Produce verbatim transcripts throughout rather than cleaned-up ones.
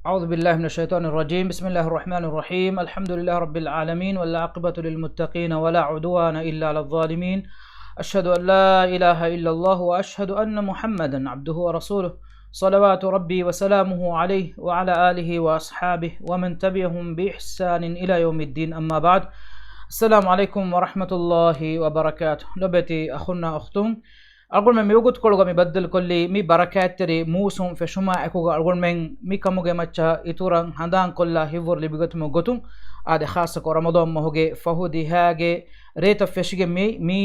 أعوذ بالله من الشيطان الرجيم. بسم الله الرحمن الرحيم. الحمد لله رب العالمين، والعاقبة للمتقين، ولا عدوان إلا على الظالمين. أشهد أن لا إله إلا الله، وأشهد أن محمدا عبده ورسوله، صلوات ربي وسلامه عليه وعلى آله وأصحابه ومن تبعهم بإحسان إلى يوم الدين، أما بعد. السلام عليكم ورحمة الله وبركاته. ލޮބުވެތި އަޚުންނާ އުޚްތުން، އަޅުގަނޑުމެން މިވަގުތުކޮޅުގަ މި ބައްދަލުކޮށްލީ މި ބަރަކާތްތެރި މޫސުން ފެށުމާ އެކުގަ އަޅުގަނޑުމެން މި ކަމުގެ މައްޗަށް އިތުރަށް ހަނދާންކޮށްލާ ހިތްވަރު ލިބިގަތުމަށް ގޮތުން، އާދެ، ޚާއްޞަކޮށް ރަމަޟާން މަހުގެ ފަހު ދިހައިގެ ރޭތައް ފެށިގެން މި، މި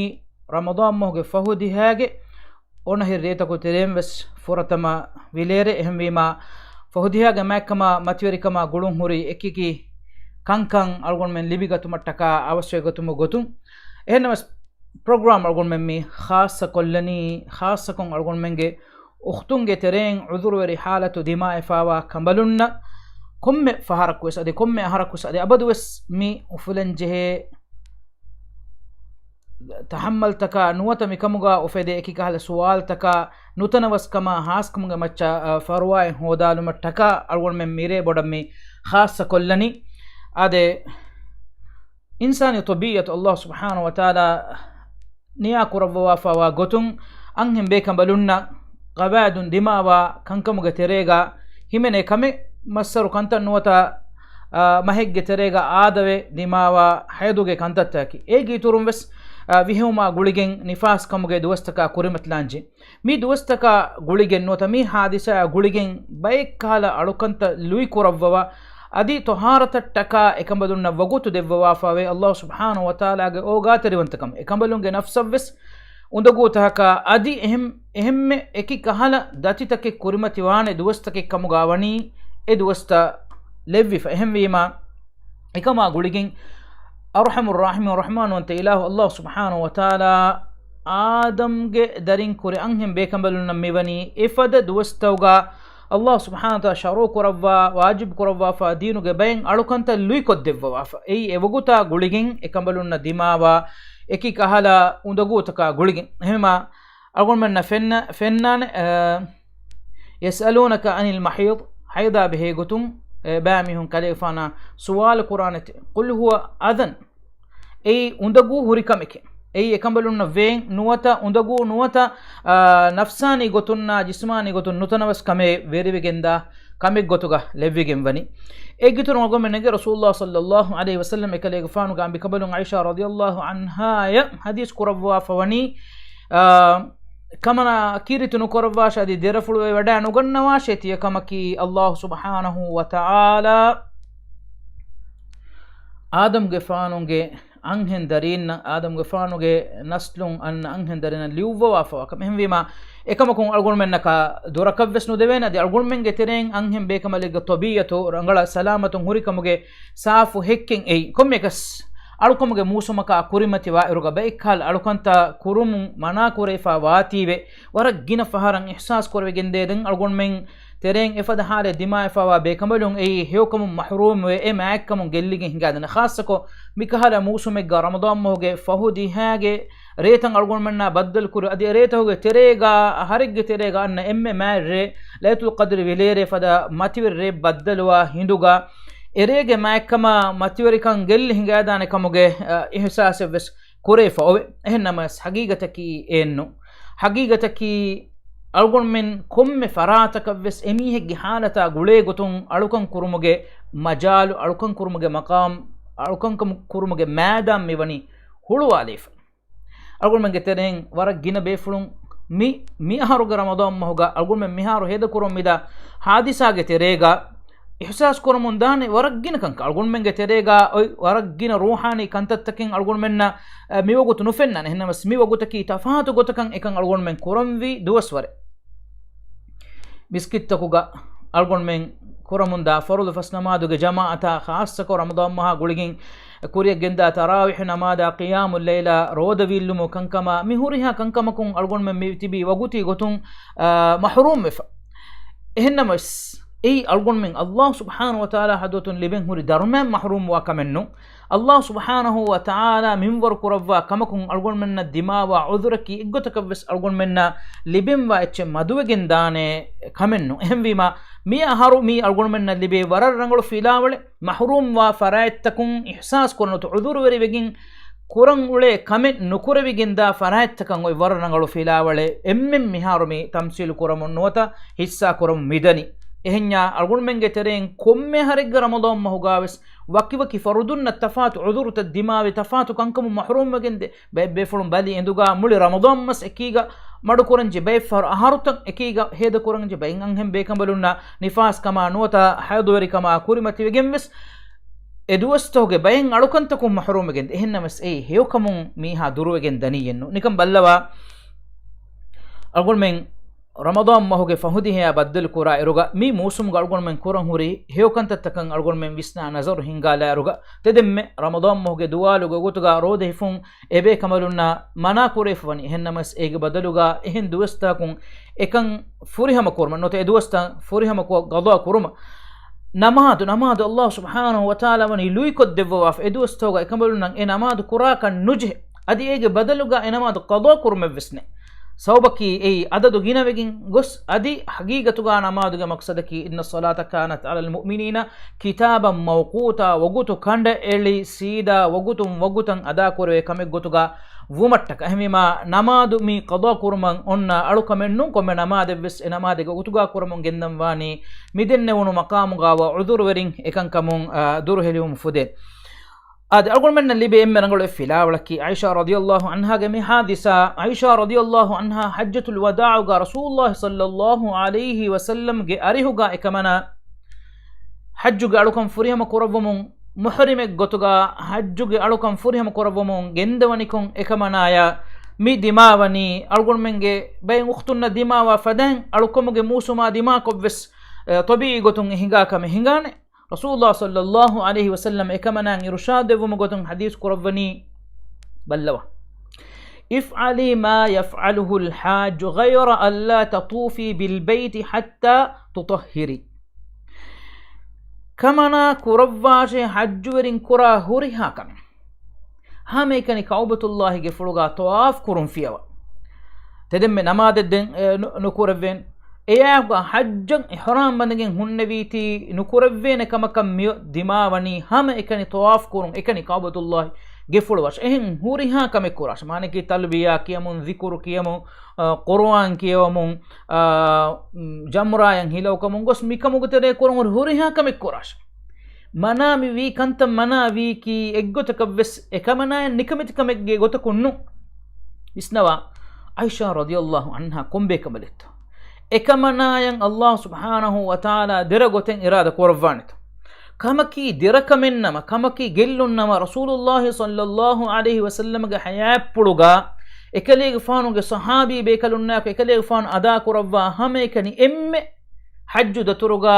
ރަމަޟާން މަހުގެ ފަހު ދިހައިގެ އޮނަހިރި ރޭތަކު ތެރެއިން ވެސް ފުރަތަމަ ވިލޭރޭ. އެހެންވީމާ، ފަހު ދިހައިގެ މާތްކަމާ މަތިވެރިކަމާ ގުޅުން ހުރި އެކިއެކި ކަންކަން އަޅުގަނޑުމެން ލިބިގަތުމަށްޓަކާ އަވަސްވެ ގަތުމުގެ ގޮތުން. އެހެންނަމަވެސް، ޕްރޮގްރާމް އަޅުގަނޑުމެން މި ޚާއްޞަކޮށްލަނީ، ޚާއްޞަކޮށް އަޅުގަނޑުމެންގެ އުޚްތުންގެ ތެރެއިން ޢުޛުރުވެރި ޙާލަތު ދިމާވެފާވާ ކަނބަލުންނަށް ކޮންމެ ފަހަރަކުވެސް އަދި ކޮންމެ އަހަރަކުވެސް އަދި އަބަދުވެސް މި އުފުލަންޖެހޭ ތަޙައްމަލްތަކާ ނުވަތަ މިކަމުގަ އުފެދޭ އެކިކަހަލަ ސުވާލުތަކާ ނުތަނަވަސްކަމާ ހާސްކަމުގެ މައްޗަށް، އަ، ފަރުވާއެއް ހޯދާލުމަށްޓަކާ އަޅުގަނޑުމެން މިރޭ ބޮޑަށް މި ޚާއްޞަކޮށްލަނީ. އާދެ، އިންސާނީ ޠަބީޢަތު ﷲ ސުބްޙާނަހޫ ވަތަޢާލާ ނިޔާ ކުރައްވަވާފައިވާ ގޮތުން، އަންހެން ބޭކަނބަލުންނަށް ޤަވާޢިދުން ދިމާވާ ކަންކަމުގެ ތެރޭގަ ހިމެނޭ ކަމެއް މައްސަރު ކަންތައް ނުވަތަ، އާ، މަހެއްގެ ތެރޭގަ އާދަވެ ދިމާވާ ޙައިޟުގެ ކަންތައްތަކަކީ. އޭގެ އިތުރުން ވެސް، އާ، ވިހެއުމާ ގުޅިގެން ނިފާސް ކަމުގެ ދުވަސްތަކާ ކުރިމަތިލާންޖެ. މި ދުވަސްތަކާ ގުޅިގެން ނުވަތަ މި ޙާދިސާއާ ގުޅިގެން ބައެއްކަހަލަ އަޅުކަންތައް ލުއިކުރައްވަވާ، އަދި ޠަހާރަތަށްޓަކާ އެކަނބަލުންނަށް ވަގުތު ދެއްވަވާފައިވޭ ﷲ ސުބްޙާނަހޫ ވަތަޢާލާގެ އޯގާތެރިވަންތަކަމަށް. އެކަނބަލުންގެ ނަފްސަށްވެސް އުނދަގޫތަކަކާ އަދި އެހެން، އެހެންމެ އެކި ކަހަލަ ދަތިތަކެއް ކުރިމަތިވާނެ ދުވަސްތަކެއް ކަމުގަ ވަނީ އެ ދުވަސްތައް ލެއްވިފަ. އެހެންވީމާ، އެކަމާ ގުޅިގެން އަރްޙަމުއްރާޙިމީން، ރަޙްމާންވަންތަ އިލާހު ﷲ ސުބްޙާނަހޫ ވަތަޢާލާ އާދަމްގެ ދަރިން ކުރެ އަންހެން ބޭކަނބަލުންނަށް މިވަނީ އެފަދަ ދުވަސްތަކުގަ ﷲ ސުބްޙާނަހޫ ވަތަޢާލާ ޝަރުޢު ކުރައްވާ، ވާޖިބު ކުރައްވާފަ ދީނުގެ ބައެއް އަޅުކަންތައް ލުއިކޮށްދެއްވަވާފަ. އެއީ އެވަގުތާ ގުޅިގެން އެކަނބަލުންނަށް ދިމާވާ އެކި ކަހަލަ އުނދަގޫތަކާ ގުޅިގެން. އެހެންމާ އަޅުގަނޑުމެންނަށް ފެންނަ، ފެންނާނެ، އަ، يسألونك عن المحيض، ޙައިޟާ ބެހޭ ގޮތުން، އެ، ބައިމީހުން ކަލޭގެފާނާ ސުވާލު ކުރާނެތެ. قل هو أذى، އެއީ އުނދަގޫ ހުރި ކަމެކޭ. އެއީ އެކަނބަލުންނަށް ވޭން ނުވަތަ އުނދަގޫ ނުވަތަ، އާ، ނަފްސާނީ ގޮތުންނާ ޖިސްމާނީ ގޮތުން ނުތަނަވަސް ކަމެއް ވެރިވެގެންދާ ކަމެއް ގޮތުގަ ލެއްވިގެން ވަނީ. އޭގެއިތުރުން އަޅުގަނޑުމެންނަށް ރަސޫލުﷲ ޞައްލައްލާހު ޢަލައިހި ވަސައްލަމް އެކަލޭގެފާނުގެ އަނބިކަނބަލުން ޢާއިޝާ ރަޟިޔައްލާހު ޢަންހާއަށް ޙަދީޘް ކުރައްވާފަ ވަނީ، އާ، ކަމަނާ ކީރިތި ނުކުރައްވާށޭ އަދި ދެރަފުޅުވެވަޑައި ނުގަންނަވާށޭ ތިޔަ ކަމަކީ ﷲ ސުބްޙާނަހޫ ވަތަޢާލާ އާދަމްގެފާނުގެ އަންހެން ދަރީންނަށް، އާދަމްގެފާނުގެ ނަސްލުން އަންނަ އަންހެން ދަރީންނަށް ލިޔުއްވަވާފަވާ ކަމެއް. އެހެންވީމާ، އެކަމަކުން އަޅުގަނޑުމެންނަކަށް ދުރަކަށްވެސް ނުދެވޭނެ. އަދި އަޅުގަނޑުމެންގެ ތެރެއިން އަންހެން ބޭކަނބަލެއްގެ ޠަބީޢަތު ރަނގަޅަށް ސަލާމަތުން ހުރިކަމުގެ ސާފު ހެއްކެއް އެއީ. ކޮންމެއަކަސް އަޅުކަމުގެ މޫސުމަކާ ކުރިމަތިވާ އިރުގަ ބައެއްކަހަލަ އަޅުކަންތައް ކުރުމުން މަނާކުރެވިފަ ވާތީވެ، ވަރަށް ގިނަ ފަހަރަށް އިޙްސާސް ކުރެވިގެންދޭ. ދެން އަޅުގަނޑުމެން ތެރެއިން އެފަދަ ޙާލެއް ދިމާވެފަވާ ބޭކަނބަލުން އެއީ ހެޔޮކަމުން މަޙްރޫމްވެ، އެ މާތްކަމުން ގެއްލިގެން ހިނގާދޭނެ. ޚާއްޞަކޮށް މިކަހަލަ މޫސުމެއްގަ ރަމަޟާން މަހުގެ ފަހު ދިހައިގެ ރޭތައް އަޅުގަނޑުމެންނާ ބައްދަލުކުރި، އަދި އެރޭތަކުގެ ތެރޭގަ، އަހަރެއްގެ ތެރޭގަ އަންނަ އެންމެ މާތް ރޭ، ލައިލަތުލް ޤަދްރި ވިލޭރޭ ފަދަ މަތިވެރި ރޭ ބައްދަލުވާ ހިނދުގަ، އެރޭގެ މާތްކަމާ މަތިވެރިކަން ގެއްލި ހިނގާދާނެ ކަމުގެ، އަ، އިޙްސާސެއްވެސް ކުރެވިފަ އޮވޭ. އެހެންނަމަވެސް، ޙަޤީޤަތަކީ އެއެއްނޫން. ޙަޤީޤަތަކީ، އަޅުގަނޑުމެން ކޮންމެ ފަރާތަކަށްވެސް އެމީހެއްގެ ޙާލަތާ ގުޅޭ ގޮތުން އަޅުކަން ކުރުމުގެ މަޖާލު، އަޅުކަން ކުރުމުގެ މަޤާމް، އަޅުކަން ކަމު-، ކުރުމުގެ މައިދާން މިވަނީ ހުޅުވާލައިފަ. އަޅުގަނޑުމެންގެ ތެރެއިން ވަރަށް ގިނަ ބޭފުޅުން މި، މި އަހަރުގެ ރަމަޟާން މަހުގަ އަޅުގަނޑުމެން މިހާރު ހޭދަކުރަމުން މިދާ ޙާދިސާގެ ތެރޭގަ އިޙްސާސް ކުރަމުން ދާނެ ވަރަށް ގިނަ ކަންކަން. އަޅުގަނޑުމެންގެ ތެރޭގަ އޮތް ވަރަށް ގިނަ ރޫޙާނީ ކަންތައްތަކެއް އަޅުގަނޑުމެންނަށް، އަ، މިވަގުތު ނުފެންނާނެ. އެހެންނަމަވެސް، މިވަގުތަކީ ތަފާތު ގޮތަކަށް އެކަން އަޅުގަނޑުމެން ކުރަންވީ ދުވަސްވަރެއް. މިސްކިތްތަކުގަ އަޅުގަނޑުމެން ކުރަމުންދާ ފަރުޟު ފަސް ނަމާދުގެ ޖަމާޢަތާ، ޚާއްޞަކޮށް ރަމަޟާން މަހާ ގުޅިގެން ކުރިއަށް ގެންދާ ތަރާވީޙު ނަމާދާ، ޤިޔާމުއްލައިލާ، ރޯދަ ވީއްލުމު ކަންކަމާ، މި ހުރިހާ ކަންކަމަކުން އަޅުގަނޑުމެން މި ތިބީ ވަގުތީ ގޮތުން، އާ، މަޙްރޫމްވެފަ. އެހެންނަމަވެސް، އެއީ އަޅުގަނޑުމެން ﷲ ސުބްޙާނަހޫ ވަތަޢާލާ ޙަޟްރަތުން ލިބެން ހުރި ދަރުމައިން މަޙްރޫމްވާ ކަމެއް ނޫން. ﷲ ސުބްޙާނަހޫ ވަތަޢާލާ މިންވަރު ކުރައްވާ ކަމަކުން އަޅުގަނޑުމެންނަށް ދިމާވާ ޢުޛުރަކީ އެއްގޮތަކަށްވެސް އަޅުގަނޑުމެންނަށް ލިބެންވާ އެއްޗެއް މަދުވެގެން ދާނެ ކަމެއް ނޫން. އެހެންވީމާ، މި އަހަރު މީ އަޅުގަނޑުމެންނަށް ލިބޭ ވަރަށް ރަނގަޅު ފިލާވަޅެއް. މަޙްރޫމްވާ ފަރާތްތަކުން އިޙްސާސް ކުރަން އޮތު ޢުޛުރުވެރިވެގެން ކުރަން އުޅޭ ކަމެއް ނުކުރެވިގެންދާ ފަރާތްތަކަށް އޮތް ވަރަށް ރަނގަޅު ފިލާވަޅެއް. އެންމެން މިހާރު މި ތަމްސީލު ކުރަމުން ނުވަތަ ހިއްސާ ކުރަމުން މިދަނީ. އެހެންޏާ އަޅުގަނޑުމެންގެ ތެރެއިން ކޮންމެ އަހަރެއްގެ ރަމަޟާން މަހުގާވެސް ވަކިވަކި ފަރުދުންނަށް ތަފާތު ޢުޛުރުތައް ދިމާވެ ތަފާތު ކަންކަމުން މަޙްރޫމްވެގެންދޭ. ބައެއް ބޭފުޅުން ބަލި އެނދުގާ މުޅި ރަމަޟާން މަސް އެކީގަ މަޑުކުރަންޖެ، ބައެއް ފަހަރު އަހަރުތައް އެކީގަ ހޭދަކުރަންޖެ، ބައެއް އަންހެން ބޭކަނބަލުންނަށް ނިފާސްކަމާ ނުވަތަ ޙައިޟުވެރިކަމާ ކުރިމަތިވެގެންވެސް އެ ދުވަސްތަކުގެ ބައެއް އަޅުކަންތަކުން މަޙްރޫމްވެގެންދޭ. އެހެންނަމަވެސް އެއީ ހެޔޮކަމުން މީހާ ދުރުވެގެން ދަނީއެއްނު. ނިކަން ބައްލަވާ، އަޅުގަނޑުމެން ރަމަޟާން މަހުގެ ފަހު ދިހަޔާ ބައްދަލު ކުރާ އިރުގަ މި މޫސުމުގަ އަޅުގަނޑުމެން ކުރަން ހުރި ހެޔޮކަންތައްތަކަށް އަޅުގަނޑުމެން ވިސްނާ ނަޒަރު ހިންގާލާއިރުގަ، ތެދެންމެ ރަމަޟާން މަހުގެ ދުވާލުގެ ގޮތުގަ ރޯދަ ހިފުން އެބޭކަނބަލުންނަށް މަނާ ކުރެވިފަވަނީ. އެހެންނަމަވެސް އޭގެ ބަދަލުގަ އެހެން ދުވަސްތަކުން އެކަން ފުރިހަމަ ކުރުމަށް ނުވަތަ އެ ދުވަސްތައް ފުރިހަމަކޮށް ގަޟާ ކުރުމަށް. ނަމާދު، ނަމާދު ﷲ ސުބްޙާނަހޫ ވަތަޢާލާ ވަނީ ލުއިކޮށްދެއްވަވާފަ. އެ ދުވަސްތަކުގަ އެކަނބަލުންނަށް އެ ނަމާދު ކުރާކަށް ނުޖެހޭ. އަދި އޭގެ ބަދަލުގަ އެ ނަމާދު ޤަޟާ ކުރުމެއްވެސް ނެތް. ސަބަބަކީ އެއީ އަދަދު ގިނަވެގެން ގޮސް، އަދި ޙަޤީޤަތުގަ ނަމާދުގެ މަޤްޞަދަކީ، إن الصلاة كانت على المؤمنين كتابا موقوتا، ވަގުތު ކަނޑައެޅި ސީދާ ވަގުތުން ވަގުތަށް އަދާކުރެވޭ ކަމެއް ގޮތުގަ ވުމަށްޓަކާ. އެހެންވީމާ، ނަމާދު މި ޤަޟާ ކުރުމަށް އޮންނަ އަޅުކަމެއް ނޫން. ކޮންމެ ނަމާދެއްވެސް އެ ނަމާދެއް ވަގުތުގަ ކުރަމުން ގެންދަން ވާނީ މިދެންނެވުނު މަޤާމުގަ ވާ ޢުޛުރުވެރިން އެކަންކަމުން، އާ، ދުރުހެލިވުމަށް ފުދޭ. އާދެ، އަޅުގަނޑުމެންނަށް ލިބޭ އެންމެ ރަނގަޅު އެއް ފިލާވަޅަކީ ޢާއިޝާ ރަޟިޔަﷲ ޢަންހާގެ މި ޙާދިސާ. ޢާއިޝާ ރަޟިޔަﷲ ޢަންހާ ޙައްޖަތުލް ވަދާޢުގަ ރަސޫލުﷲ ޞައްލަﷲ ޢަލައިހި ވަސައްލަމްގެ އަރިހުގަ އެކަމަނާ ޙައްޖުގެ އަޅުކަން ފުރިހަމަ ކުރައްވަމުން، މުޙްރިމެއް ގޮތުގަ ޙައްޖުގެ އަޅުކަން ފުރިހަމަ ކުރައްވަމުން ގެންދަވަނިކޮށް، އެކަމަނާޔަށް މި ދިމާވަނީ އަޅުގަނޑުމެންގެ ބައެއް އުޚްތުންނަށް ދިމާވާ ފަދައިން އަޅުކަމުގެ މޫސުމާ ދިމާކޮށްވެސް، އެ، ޠަބީޢީ ގޮތުން އެ ހިނގާ ކަމެއް ހިނގާނެ. ރަސޫލުﷲ ޞައްލަﷲ ޢަލައިހި ވަސައްލަމް އެކަމަނާއަށް އިރުޝާދު ދެއްވުމުގެ ގޮތުން ޙަދީޘް ކުރައްވަނީ، ބައްލަވާ، افعلي ما يفعله الحاج غير ألا تطوفي بالبيت حتى تطهري. ކަމަނާ ކުރައްވާށޭ ޙައްޖުވެރިން ކުރާ ހުރިހާ ކަމެއް. ހަމައެކަނި ކަޢުބަތުﷲގެފުޅުގަ ޠަވާފް ކުރުން ފިޔަވާ. ތެދެންމެ ނަމާދެއް ދެން، އެ، ނު-، ނުކުރެއްވޭނެ. އެއާއެކު ޙައްޖަށް އިޙްރާމް ބަނދެގެން ހުންނެވީތީ ނުކުރެއްވޭނެ ކަމަކަށް މިއޮތް ދިމާވަނީ ހަމައެކަނި ޠަވާފް ކުރުން، އެކަނި ކަޢުބަތުﷲގެފުޅު ވަށަ. އެހެން ހުރިހާ ކަމެއް ކުރާށޭ. މާނައަކީ ތަލްބިޔާ ކިޔަމުން، ޛިކުރު ކިޔަމުން، އާ، ޤުރުއާން ކިޔަވަމުން، އާ، މް، ޖަމްރާއަށް ހިލައުކަމުން ގޮސް މިކަމުގެ ތެރޭ ކުރަން ހުރި ހުރިހާ ކަމެއް ކުރާށޭ. މަނާ މި ވީ ކަންތައް މަނާ ވީކީ އެއްގޮތަކަށްވެސް އެކަމަނާއަށް ނިކަމެތި ކަމެއްގެ ގޮތަކުން ނޫން. ވިސްނަވާ، ޢާއިޝާ ރަޟިޔަﷲ ޢަންހާ ކޮން ބޭކަނބަލެއްތޯ؟ އެކަމަނާއަށް ﷲ ސުބްޙާނަހޫ ވަތަޢާލާ ދެރަ ގޮތެއް އިރާދަ ކުރައްވާނެތޯ؟ ކަމަކީ ދެރަކަމެއްނަމަ، ކަމަކީ ގެއްލުންނަމަ، ރަސޫލުﷲ ޞައްލަﷲ ޢަލައިހި ވަސައްލަމްގެ ޙަޔާތްޕުޅުގަ އެކަލޭގެފާނުގެ ޞަޙާބީ ބޭކަލުންނާއެކު އެކަލޭގެފާނު އަދާ ކުރައްވާ ހަމައެކަނި އެންމެ ޙައްޖު ދަތުރުގަ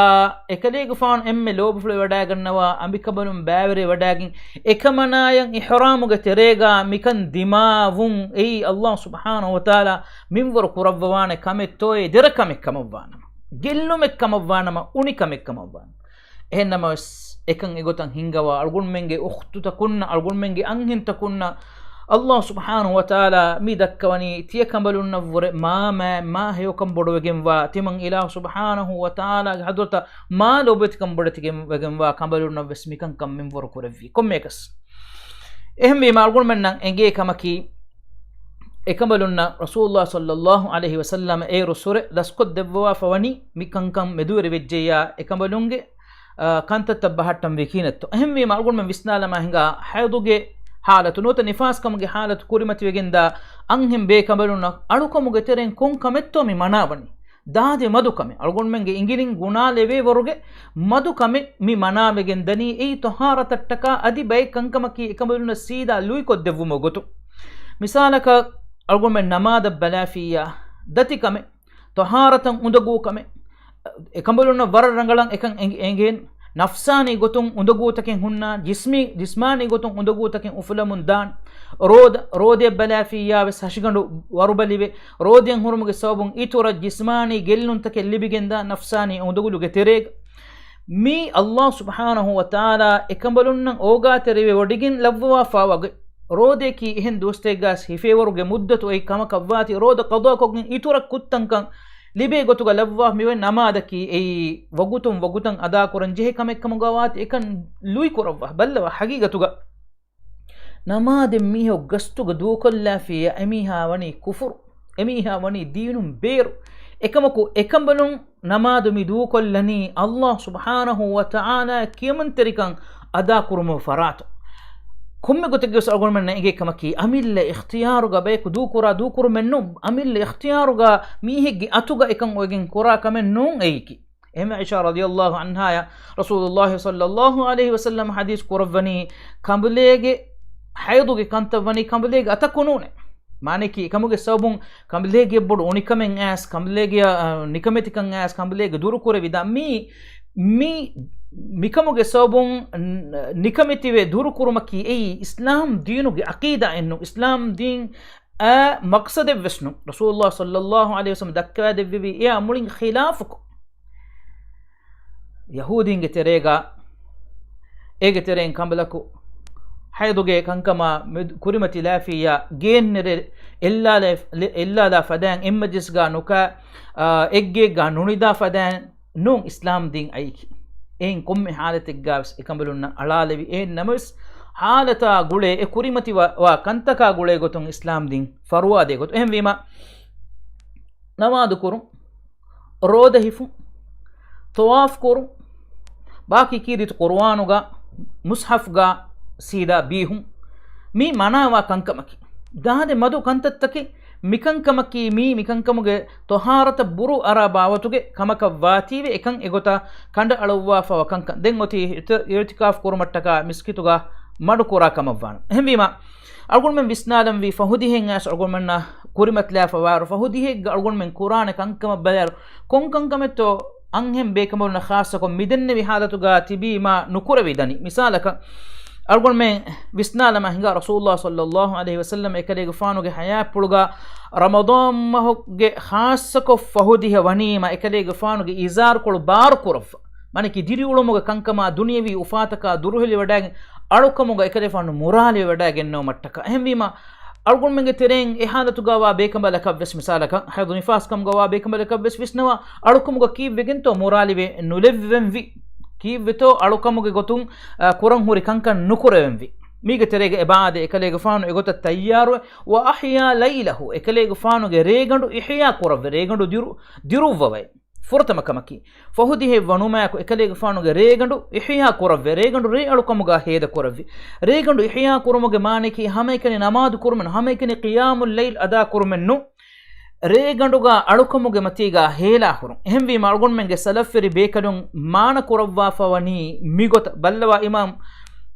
އެކަލޭގެފާނު އެންމެ ލޯބިފުޅުވެވަޑައިގަންނަވާ އަނބިކަނބަލުން ބައިވެރިވެވަޑައިގެން، އެކަމަނާއަށް އިޙްރާމުގެ ތެރޭގަ މިކަން ދިމާވުން އެއީ ﷲ ސުބްޙާނަހޫ ވަތަޢާލާ މިންވަރު ކުރައްވަވާނެ ކަމެއްތޯއޭ؟ ދެރަކަމެއް ކަމަށްވާނަމަ، ގެއްލުމެއް ކަމަށްވާނަމަ، އުނިކަމެއް ކަމަށްވާނަމަ. އެހެންނަމަވެސް، އެކަން އެގޮތަށް ހިންގަވާ އަޅުގަނޑުމެންގެ އުޚްތުތަކުންނަށް، އަޅުގަނޑުމެންގެ އަންހެންތަކުންނަށް، ﷲ ސުބްޙާނަހޫ ވަތަޢާލާ މި ދައްކަވަނީ ތިޔަކަނބަލުންނަށްވުރެ މާ، މާ، މާ ހެޔޮކަން ބޮޑުވެގެންވާ، ތިމަން އިލާހު ސުބްޙާނަހޫ ވަތަޢާލާގެ ޙަޟްރަތަށް މާ ލޯބިވެތިކަން ބޮޑެތިގެން ވެގެންވާ ކަނބަލުންނަށްވެސް މިކަންކަން މިންވަރު ކުރެއްވީ. ކޮންމެއަކަސް، އެހެންވީމާ، އަޅުގަނޑުމެންނަށް އެނގޭ ކަމަކީ، އެކަނބަލުންނަށް ރަސޫލުﷲ ޞައްލަﷲ ޢަލައިހި ވަސައްލަމަ އޭރު ސުރެ ދަސްކޮށްދެއްވަވާފަ ވަނީ މި ކަންކަން މެދުވެރިވެއްޖެއްޔާ، އެކަނބަލުންގެ، އާ، ކަންތައްތައް ބަހައްޓަން ވީކީ ނެތްތޯ؟ އެހެންވީމަ، އަޅުގަނޑުމެން ވިސްނާލަމާ ހިނގާ، ޙައިޟުގެ ޙާލަތު ނުވަތަ ނިފާސްކަމުގެ ޙާލަތު ކުރިމަތިވެގެންދާ އަންހެން ބޭކަނބަލުންނަށް އަޅުކަމުގެ ތެރެއިން ކޮން ކަމެއްތޯ މި މަނާވަނީ؟ ދާދި މަދު ކަމެއް. އަޅުގަނޑުމެންގެ އިނގިލިން ގުނާލެވޭ ވަރުގެ މަދު ކަމެއް މި މަނާވެގެން ދަނީ. އެއީ ޠަހާރަތަށްޓަކާ އަދި ބައެއް ކަންކަމަކީ އެކަނބަލުންނަށް ސީދާ ލުއިކޮށްދެއްވުމުގެ ގޮތުން. މިސާލަކަށް، އަޅުގަނޑުމެން ނަމާދަށް ބަލާފިއްޔާ، ދަތި ކަމެއް، ޠަހާރަތަށް އުނދަގޫ ކަމެއް، އެކަނބަލުންނަށް ވަރަށް ރަނގަޅަށް އެކަން އެނގި-، އެނގޭން. ނަފްސާނީ ގޮތުން އުނދަގޫތަކެއް ހުންނާ، ޖިސްމީ، ޖިސްމާނީ ގޮތުން އުނދަގޫތަކެއް އުފުލަމުން ދާން. ރޯދަ، ރޯދައަށް ބަލާފިއްޔާވެސް ހަށިގަނޑު ވަރުބަލިވެ، ރޯދައިން ހުރުމުގެ ސަބަބުން އިތުރަށް ޖިސްމާނީ ގެއްލުންތަކެއް ލިބިގެންދާ ނަފްސާނީ އުނދަގުލުގެ ތެރޭގަ. މީ އައްލާހު ސުބްޙާނަހު ވަތަޢާލާ އެކަނބަލުންނަށް އޯގާތެރިވެވޮޑިގެން ލައްވަވާފާވަގެ ރޯދައަކީ އެހެން ދުވަސްތަކެއްގަ ހިފޭވަރުގެ މުއްދަތު އޮތް ކަމަކަށްވާތީ، ރޯދަ ޤަޟާކޮށްގެން އިތުރަށް ކުއްތަންކަން ލިބޭ ގޮތުގަ ލައްވާ މިވެ ނަމާދަކީ އެއީ ވަގުތުން ވަގުތަށް އަދާކުރަން ޖެހޭ ކަމެއް ކަމުގަ ވާތީ އެކަން ލުއިކުރައްވާ. ބައްލަވާ ހަގީގަތުގަ ނަމާދެއް މީހަކު ގަސްތުގަ ދޫކޮށްލާފިއްޔާ އެމީހާ ވަނީ ކުފުރު، އެމީހާ ވަނީ ދީނުން ބޭރު. އެކަމަކު އެކަނބަލުން ނަމާދު މި ދޫކޮށްލަނީ އައްލާހު ސުބްޙާނަހު ވަތަޢާލާ ކިޔަމަންތެރިކަން އަދާކުރުމުގެ ފަރާތުން. ކޮންމެ ގޮތެއްގެވެސް އަޅުގަނޑުމެންނަށް އެނގޭ ކަމަކީ، އަމިއްލަ އިޚްތިޔާރުގަ ބަޔަކު ދޫކުރާ ދޫކުރުމެއް ނޫން، އަމިއްލަ އިޚްތިޔާރުގަ މީހެއްގެ އަތުގަ އެކަން އޮވެގެން ކުރާ ކަމެއް ނޫން އެއީކީ. އެހެންވެ ޢާއިޝާ ރަޟިޔައްލާހު ޢަންހާޔަށް ރަސޫލުﷲ ޞައްލައްލާހު ޢަލައިހި ވަސައްލަމަ ޙަދީޘް ކުރައްވަނީ، ކަނބުލޭގެ ޙައިޟުގެ ކަންތައް ވަނީ ކަނބުލޭގެ އަތަކު ނޫނޭ. މާނައަކީ، އެކަމުގެ ސަބަބުން ކަނބުލޭގެ ބޮޑު އުނިކަމެއް އައިސް، ކަނބުލޭގެ، އަ، ނިކަމެތިކަން އައިސް، ކަނބުލޭގެ ދުރުކުރެވިދާ މީ، މި، މިކަމުގެ ސަބަބުން ނިކަމެތިވެ ދުރުކުރުމަކީ އެއީ އިސްލާމް ދީނުގެ ޢަޤީދާއެއްނު، އިސްލާމް ދީން އާ މަޤްޞަދެއްވެސް ނޫން. ރަސޫލުﷲ ޞައްލައްލާހު ޢަލައިހި ވަސައްލަމަ ދައްކަވާދެއްވެވީ އެއާ މުޅިން ޚިލާފުކޮށް. ޔަހޫދީންގެ ތެރޭގަ، އޭގެ ތެރެއިން ކަނބަލަކު ޙައިޟުގެ ކަންކަމާ މެދު ކުރިމަތިލާފިއްޔާ ގޭންނެރެ އެއްލާލަ-، އެއްލާލާ ފަދައިން އެއްމަޖިލިސްގަ ނުކާ، އާ، އެއްގެއެއްގަ ނުނިދާ ފަދައިން ނޫން އިސްލާމް ދީން އައީކީ. އެއިން ކޮންމެ ޙާލަތެއްގަވެސް އެކަނބަލުންނަށް އަޅާލެވި. އެހެން ނަމަވެސް، ޙާލަތާ ގުޅޭ އެ ކުރިމަތިވާ، ވާ ކަންތަކާ ގުޅޭ ގޮތުން އިސްލާމް ދީން ފަރުވާދޭ ގޮތުން. އެހެންވީމަ، ނަމާދު ކުރުން، ރޯދަ ހިފުން، ޠަވާފް ކުރުން، ބާކީ ކީރިތި ޤުރުއާނުގަ، މުޞްޙަފްގަ ސީދާ ބީހުން، މީ މަނާވާ ކަންކަމަކީ. ދާދެ މަދު ކަންތައްތަކެއް މިކަންކަމަކީ، މީ މިކަންކަމުގެ ޠަހާރަތަށް ބުރޫ އަރާ ބާވަތުގެ ކަމަކަށް ވާތީވެ، އެކަން އެގޮތަށް ކަނޑައަޅުއްވާފަވާ ކަންކަން. ދެން އޮތީ އިތި-، އިޢުތިކާފް ކުރުމަށްޓަކާ މިސްކިތުގަ މަޑުކުރާ ކަމަށްވާނެ. އެހެންވީމަ، އަޅުގަނޑުމެން ވިސްނާލަންވީ ފަހުދިހެއް އައިސް އަޅުގަނޑުމެންނަށް ކުރިމަތިލާފަވާއިރު، ފަހުދިހެއްގަ އަޅުގަނޑުމެން ކުރާނެ ކަންކަމަށް ބަލާއިރު، ކޮން ކަންކަމެއްތޯ އަންހެން ބޭކަނބަލުންނަށް ޚާއްޞަކޮށް މިދެންނެވި ޙާލަތުގަ ތިބީމާ ނުކުރެވިދަނީ. މިސާލަކަށް، އަޅުގަނޑުމެން ވިސްނާލަމާ ހިނގާ، ރަސޫލުﷲ ޞައްލައްލާހު ޢަލައިހި ވަސައްލަމަ އެކަލޭގެފާނުގެ ޙަޔާތްޕުޅުގަ ރަމަޟާން މަހުގެ ޚާއްޞަކޮށް ފަހުދިހަ ވަނީމަ، އެކަލޭގެފާނުގެ އިޒާރުކޮޅު ބާރުކުރައްވާ. މާނައަކީ ދިރިއުޅުމުގެ ކަންކަމާ ދުނިޔަވީ އުފާތަކާ ދުރުހެލިވަޑައިގެން އަޅުކަމުގަ އެކަލޭފާނު މުރާލިވެވަޑައިގެންނެވުމަށްޓަކާ. އެހެންވީމަ، އަޅުގަނޑުމެންގެ ތެރެއިން އެ ޙާލަތުގަވާ ބޭކަނބަލަކަށްވެސް، މިސާލަކަށް، ޙައިޟު ނިފާސް ކަމުގަވާ ބޭކަނބަލަކަށްވެސް ވިސްނަވާ، އަޅުކަމުގަ ކީއްވެގެންތޯ މުރާލިވެ ނުލެއްވެންވީ؟ ކީއްވެތޯ އަޅުކަމުގެ ގޮތުން، އާ، ކުރަން ހުރި ކަންކަން ނުކުރެވެންވީ؟ މީގެ ތެރޭގަ އެބައާދޭ، އެކަލޭގެފާނު އެގޮތަށް ތައްޔާރުވެ، وأحيا ليله، އެކަލޭގެފާނުގެ ރޭގަނޑު އިޙްޔާ ކުރައްވެ، ރޭގަނޑު ދިރު-، ދިރުއްވަވައި. ފުރަތަމަ ކަމަކީ، ފަހުދިހެއް ވަނުމާއެކު އެކަލޭގެފާނުގެ ރޭގަނޑު އިޙްޔާ ކުރައްވެ، ރޭގަނޑު ރޭ އަޅުކަމުގަ ހޭދަ ކުރައްވި. ރޭގަނޑު އިޙްޔާ ކުރުމުގެ މާނައަކީ ހަމައެކަނި ނަމާދު ކުރުމެއް، ހަމައެކަނި ޤިޔާމުއްލައިލް އަދާ ކުރުމެއް ނޫން. ރޭގަނޑުގަ އަޅުކަމުގެ މަތީގަ ހޭލާ ހުރުން. އެހެންވީމަ، އަޅުގަނޑުމެންގެ ސަލަފްވެރި ބޭކަލުން މާނަ ކުރައްވާފަ ވަނީ މިގޮތަށް. ބައްލަވާ، އިމާމް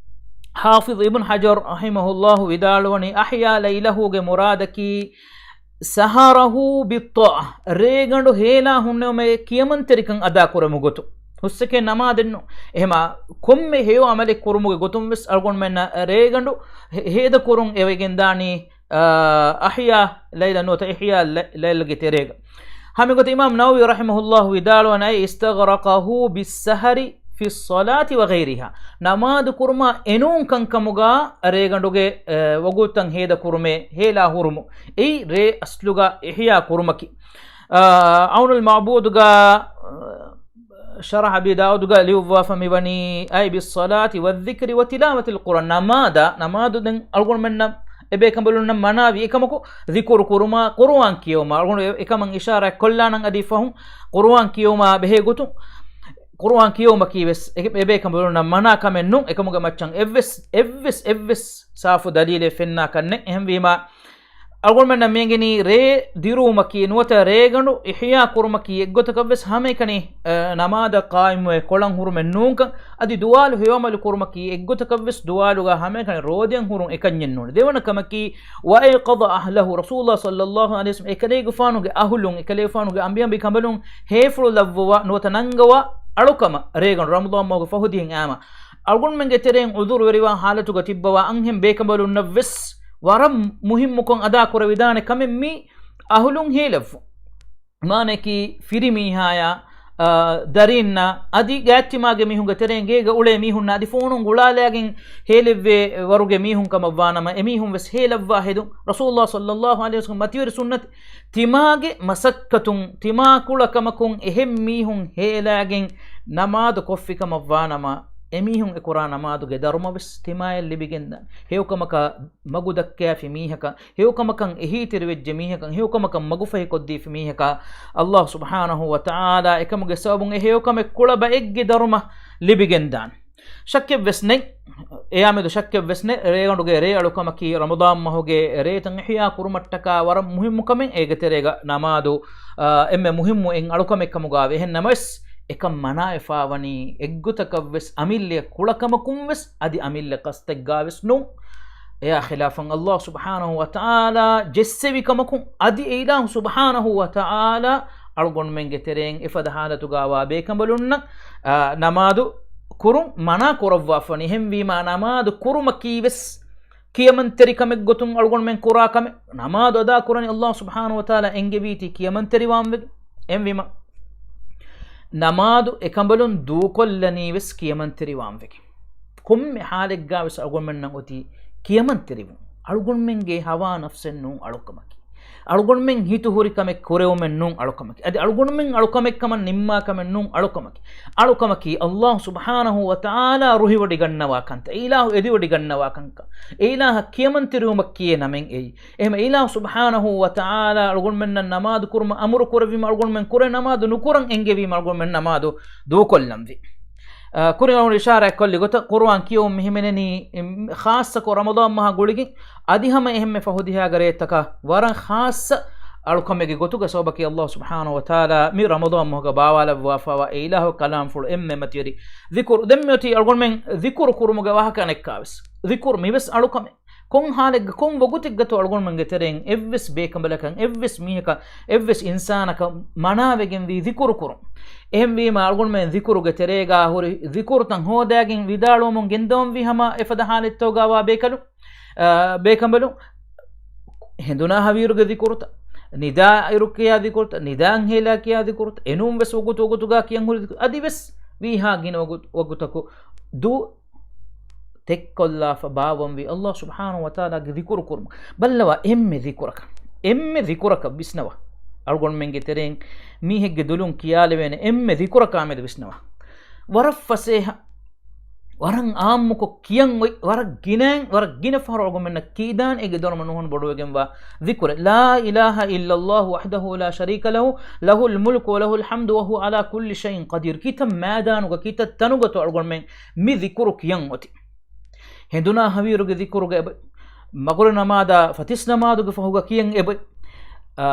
ޙާފިޡް އިބްނު ޙަޖަރު ރަޙިމަހުﷲ ވިދާޅުވަނީ، أحيا ليله ގެ މުރާދަކީ، سهره بالطاعة، ރޭގަނޑު ހޭލާ ހުންނެވުމެއް ކިޔަމަންތެރިކަން އަދާކުރުމުގެ ގޮތުން. ހުސްއެކޭ ނަމާދެއްނު. އެހެމާ ކޮންމެ ހެޔޮ ޢަމަލެއް ކުރުމުގެ ގޮތުން ވެސް އަޅުގަނޑުމެންނަށް ރޭގަނޑު ހޭ-، ހޭދަ ކުރުން އެވެގެންދާނީ، އާ، أحيا ليله ނުވަތަ إحياء الليل ގެ ތެރޭގަ. ހަމަގޮތަށް އިމާމް ނަވަވީ ރަޙިމަހުﷲ ވިދާޅުވަނީ، أي استغرقه بالسهر في الصلاة وغيرها. ނަމާދު ކުރުމާ އެނޫން ކަންކަމުގަ ރޭގަނޑުގެ، އެ، ވަގުތުތައް ހޭދަ ކުރުމެއް، ހޭލާ ހުރުމު. އެއީ ރޭ އަސްލުގަ އިޙްޔާ ކުރުމަކީ. އާ، ޢައުނުލް މަޢުބޫދުގަ، އާ، ޝަރަޙް އަބީ ދާއޫދުގަ ލިޔުއްވާފަ މިވަނީ، أي بالصلاة والذكر وتلاوة القرآن. ނަމާދަށް، ނަމާދު ދެން އަޅުގަނޑުމެންނަށް އެބޭކަނބަލުންނަށް މަނާވި އެކަމަކު، ޛިކުރު ކުރުމާ، ޤުރުއާން ކިޔެވުމާ، އަޅުގަނޑު އެ-، އެކަމަށް އިޝާރާތް ކޮށްލާނަން އަދި ފަހުން، ޤުރުއާން ކިޔެވުމާ ބެހޭ ގޮތުން، ޤުރުއާން ކިޔެވުމަކީ ވެސް އެ-، އެބޭކަނބަލުންނަށް މަނާ ކަމެއް ނޫން. އެކަމުގެ މައްޗަށް އެއްވެސް، އެއްވެސް، އެއްވެސް ސާފު ދަލީލެއް ފެންނާކަށް ނެތް. އެހެންވީމާ، އަޅުގަނޑުމެންނަށް މިއެނގެނީ ރޭ ދިރުވުމަކީ ނުވަތަ ރޭގަނޑު އިޙްޔާ ކުރުމަކީ އެއްގޮތަކަށްވެސް ހަމައެކަނި، އަ، ނަމާދަށް ޤާއިމުވެ ކޮޅަށް ހުރުމެއް ނޫންކަން، އަދި ދުވާލު ހެޔޮޢަމަލު ކުރުމަކީ އެއްގޮތަކަށްވެސް ދުވާލުގަ ހަމައެކަނި ރޯދައިން ހުރުން އެކަންޏެއް ނޫން. ދެވަނަ ކަމަކީ، وأيقظ أهله، ރަސޫލުﷲ ޞައްލައްލާހު ޢަލައިހި ވަސައްލަމަ އެކަލޭގެފާނުގެ އަހުލުން، އެކަލޭގެފާނުގެ އަނބިއަނބިކަނބަލުން ހޭފުޅު ލައްވަވާ ނުވަތަ ނަންގަވާ، އަޅުކަމަށް ރޭގަނޑު ރަމަޟާން މަހުގެ ފަހު ދިހައިން އާމަ އަޅުގަނޑުމެންގެ ތެރެއިން ޢުޛުރުވެރިވާ ޙާލަތުގަ ތިއްބަވާ އަންހެން ބޭކަނބަލުންނަށްވެސް ވަރަށް މުހިއްމުކޮށް އަދާކުރެވިދާނެ ކަމެއް މީ އަހުލުން ހޭލެއްވުން. މާނައަކީ ފިރިމީހާޔާ، އާ، ދަރީންނާ އަދި ގާތްތިމާގެ މީހުންގެ ތެރެއިން ގޭގަ އުޅޭ މީހުންނާ އަދި ފޯނުން ގުޅާލާގެން ހޭލެއްވޭ ވަރުގެ މީހުން ކަމަށްވާނަމަ، އެމީހުން ވެސް ހޭލައްވާ ހެދުން. ރަސޫލުﷲ ޞައްލަﷲ ޢަލައިހި ވަސައްލަމް މަތިވެރި ސުންނަތެއް. ތިމާގެ މަސައްކަތުން، ތިމާ ކުޅަކަމަކުން އެހެން މީހުން ހޭލާގެން ނަމާދު ކޮށްފިކަމަށްވާނަމަ، އެމީހުން އެކުރާ ނަމާދުގެ ދަރުމަވެސް ތިމާޔަށް ލިބިގެންދާނެ. ހެޔޮކަމަކަށް މަގު ދައްކާފި މީހަކަށް، ހެޔޮކަމަކަށް އެހީތެރިވެއްޖެ މީހަކަށް، ހެޔޮކަމަކަށް މަގުފަހިކޮށްދީފި މީހަކަށް، ﷲ ސުބްޙާނަހޫ ވަތަޢާލާ އެކަމުގެ ސަބަބުން އެ ހެޔޮކަމެއް ކުޅަ ބައެއްގެ ދަރުމަ ލިބިގެންދާނެ. ޝައްކެއްވެސް ނެތް. އެއާމެދު ޝައްކެއްވެސް ނެތް. ރޭގަނޑުގެ ރޭ އަޅުކަމަކީ ރަމަޟާން މަހުގެ ރޭތައް އިޙްޔާ ކުރުމަށްޓަކާ ވަރަށް މުހިއްމު ކަމެއް. އޭގެ ތެރޭގަ ނަމާދު، އާ، އެންމެ މުހިއްމު އެއް އަޅުކަމެއް ކަމުގައި. އެހެން ނަމަވެސް، އެކަން މަނާވެފާވަނީ އެއްގޮތަކަށްވެސް އަމިއްލައަށް ކުޅަކަމަކުންވެސް އަދި އަމިއްލަ ޤަޞްދެއްގައިވެސް ނޫން. އެއާ ޚިލާފަށް ﷲ ސުބްޙާނަހޫ ވަތަޢާލާ ޖެއްސެވި ކަމަކުން އަދި އެ އިލާހު ސުބްޙާނަހޫ ވަތަޢާލާ އަޅުގަނޑުމެންގެ ތެރެއިން އެފަދަ ޙާލަތުގައިވާ ބޭކަނބަލުންނަށް، އާ، ނަމާދު ކުރުން މަނާ ކުރައްވާފަނީ. އެހެންވީމާ ނަމާދު ކުރުމަކީވެސް ކިޔަމަންތެރިކަމެއްގޮތުން އަޅުގަނޑުމެން ކުރާ ކަމެއް. ނަމާދު އަދާކުރަނީ ﷲ ސުބްޙާނަހޫ ވަތަޢާލާ އެންގެވީތީ ކިޔަމަންތެރިވާންވެގެން. އެހެންވީމަ، ނަމާދު އެކަނބަލުން ދޫކޮށްލަނީވެސް ކިޔަމަންތެރިވާންވެގެން. ކޮންމެ ޙާލެއްގައިވެސް އަޅުގަނޑުމެންނަށް އޮތީ ކިޔަމަންތެރިވުން. އަޅުގަނޑުމެންގެ ހަވާ ނަފްސެއް ނޫން އަޅުކަމަކީ. އަޅުގަނޑުމެން ހިތު ހުރި ކަމެއް ކުރެވުމެއް ނޫން އަޅުކަމަކީ. އަދި އަޅުގަނޑުމެން އަޅުކަމެއް ކަމަށް ނިންމާ ކަމެއް ނޫން އަޅުކަމަކީ. އަޅުކަމަކީ ﷲ ސުބްޙާނަހޫ ވަތަޢާލާ ރުހިވޮޑިގަންނަވާ ކަންތައް، އެ އިލާހު އެދިވޮޑިގަންނަވާ ކަންކަން. އެ އިލާހަށް ކިޔަމަންތެރިވުމަކީ އެ ނަމެއް އެއީ. އެހެން އިލާހު ސުބްޙާނަހޫ ވަތަޢާލާ އަޅުގަނޑުމެންނަށް ނަމާދު ކުރުމަށް އަމުރު ކުރެއްވީމަ އަޅުގަނޑުމެން ކުރޭ، ނަމާދު ނުކުރަން އެންގެވީމަ އަޅުގަނޑުމެން ނަމާދު ދޫކޮށްލަންވީ. އާ، ކުރިން އަޅުގަނޑު އިޝާރާތް ކޮށްލި ގޮތަށް ޤުރުއާން ކިޔެވުން މި ހިމެނެނީ، އިމް، ޚާއްޞަކޮށް ރަމަޟާން މަހާ ގުޅިގެން އަދި ހަމަ އެހެންމެ ފަހު ދިހައިގެ ރޭތަކަށް ވަރަށް ޚާއްޞަ އަޅުކަމެއްގެ ގޮތުގަ. ސަބަބަކީ ﷲ ސުބްޙާނަހޫ ވަތަޢާލާ މި ރަމަޟާން މަހުގަ ބާވާލައްވާފައިވާ އެ އިލާހު ކަލާމްފުޅު އެންމެ މަތިވެރި ޛިކުރު. ދެން މިއޮތީ އަޅުގަނޑުމެން ޛިކުރު ކުރުމުގެ ވާހަކަ އަނެއްކާވެސް. ޛިކުރު މިވެސް އަޅުކަމެއް. ކޮން ޙާލެއްގަ، ކޮން ވަގުތެއްގަތޯ އަޅުގަނޑުމެންގެ ތެރެއިން އެއްވެސް ބޭކަނބަލަކަށް، އެއްވެސް މީހަކަށް، އެއްވެސް އިންސާނަކަށް މަނާވެގެންވީ ޛިކުރު ކުރުން. އެހެންވީމަ އަޅުގަނޑުމެން ޛިކުރުގެ ތެރޭގަ ހުރި ޛިކުރުތައް ހޯދާގެން ވިދާޅުވަމުން ގެންދަވަންވީ ހަމަ އެފަދަ ޙާލަތްތަކުގައިވާ ބޭކަލުން، އާ، ބޭކަނބަލުން. ހެނދުނާ ހަވީރުގެ ޛިކުރުތައް، ނިދާ އިރު ކިޔާ ޛިކުރުތައް، ނިދާ އަންހެން ހޭލާ ކިޔާ ޛިކުރުތައް، އެނޫން ވެސް ވަގުތު ވަގުތުގަ ކިޔަން ހުރި ޛިކުރު، އަދިވެސް ވީހާ ގިނަ ވަގު-، ވަގުތަކު ދޫ ތެއްކޮށްލާފަ ބާއްވަންވީ ﷲ ސުބްޙާނަހޫ ވަތަޢާލާގެ ޛިކުރު ކުރުމަށް. ބައްލަވާ، އެންމެ ޛިކުރަކަށް، އެންމެ ޛިކުރަކަށް ވިސްނަވާ. އަޅުގަނޑުމެންގެ ތެރެއިން މީހެއްގެ ދުލުން ކިޔާލެވޭނެ އެންމެ ޛިކުރަކާމެދު ވިސްނަވާ. ވަރަށް ފަސޭހަ، ވަރަށް އާއްމުކޮށް ކިޔަން އޮތް، ވަރަށް ގިނައިން، ވަރަށް ގިނަ ފަހަރު އަޅުގަނޑުމެންނަށް ކީދާނެ އޭގެ ދަރުމަ ނުހަނު ބޮޑުވެގެންވާ ޛިކުރެއް. لا إله إلا الله وحده لا شريك له، له الملك وله الحمد وهو على كل شيء قدير. ކިތައް މައިދާނުގަ، ކިތައް ތަނުގަތޯ އަޅުގަނޑުމެން މި ޛިކުރު ކިޔަން އޮތީ. ހެނދުނާ ހަވީރުގެ ޛިކުރުގަ އެބަ، މަގުރިބު ނަމާދާ ފަތިސް ނަމާދުގެ ފަހުގަ ކިޔަން އެބަ، އާ،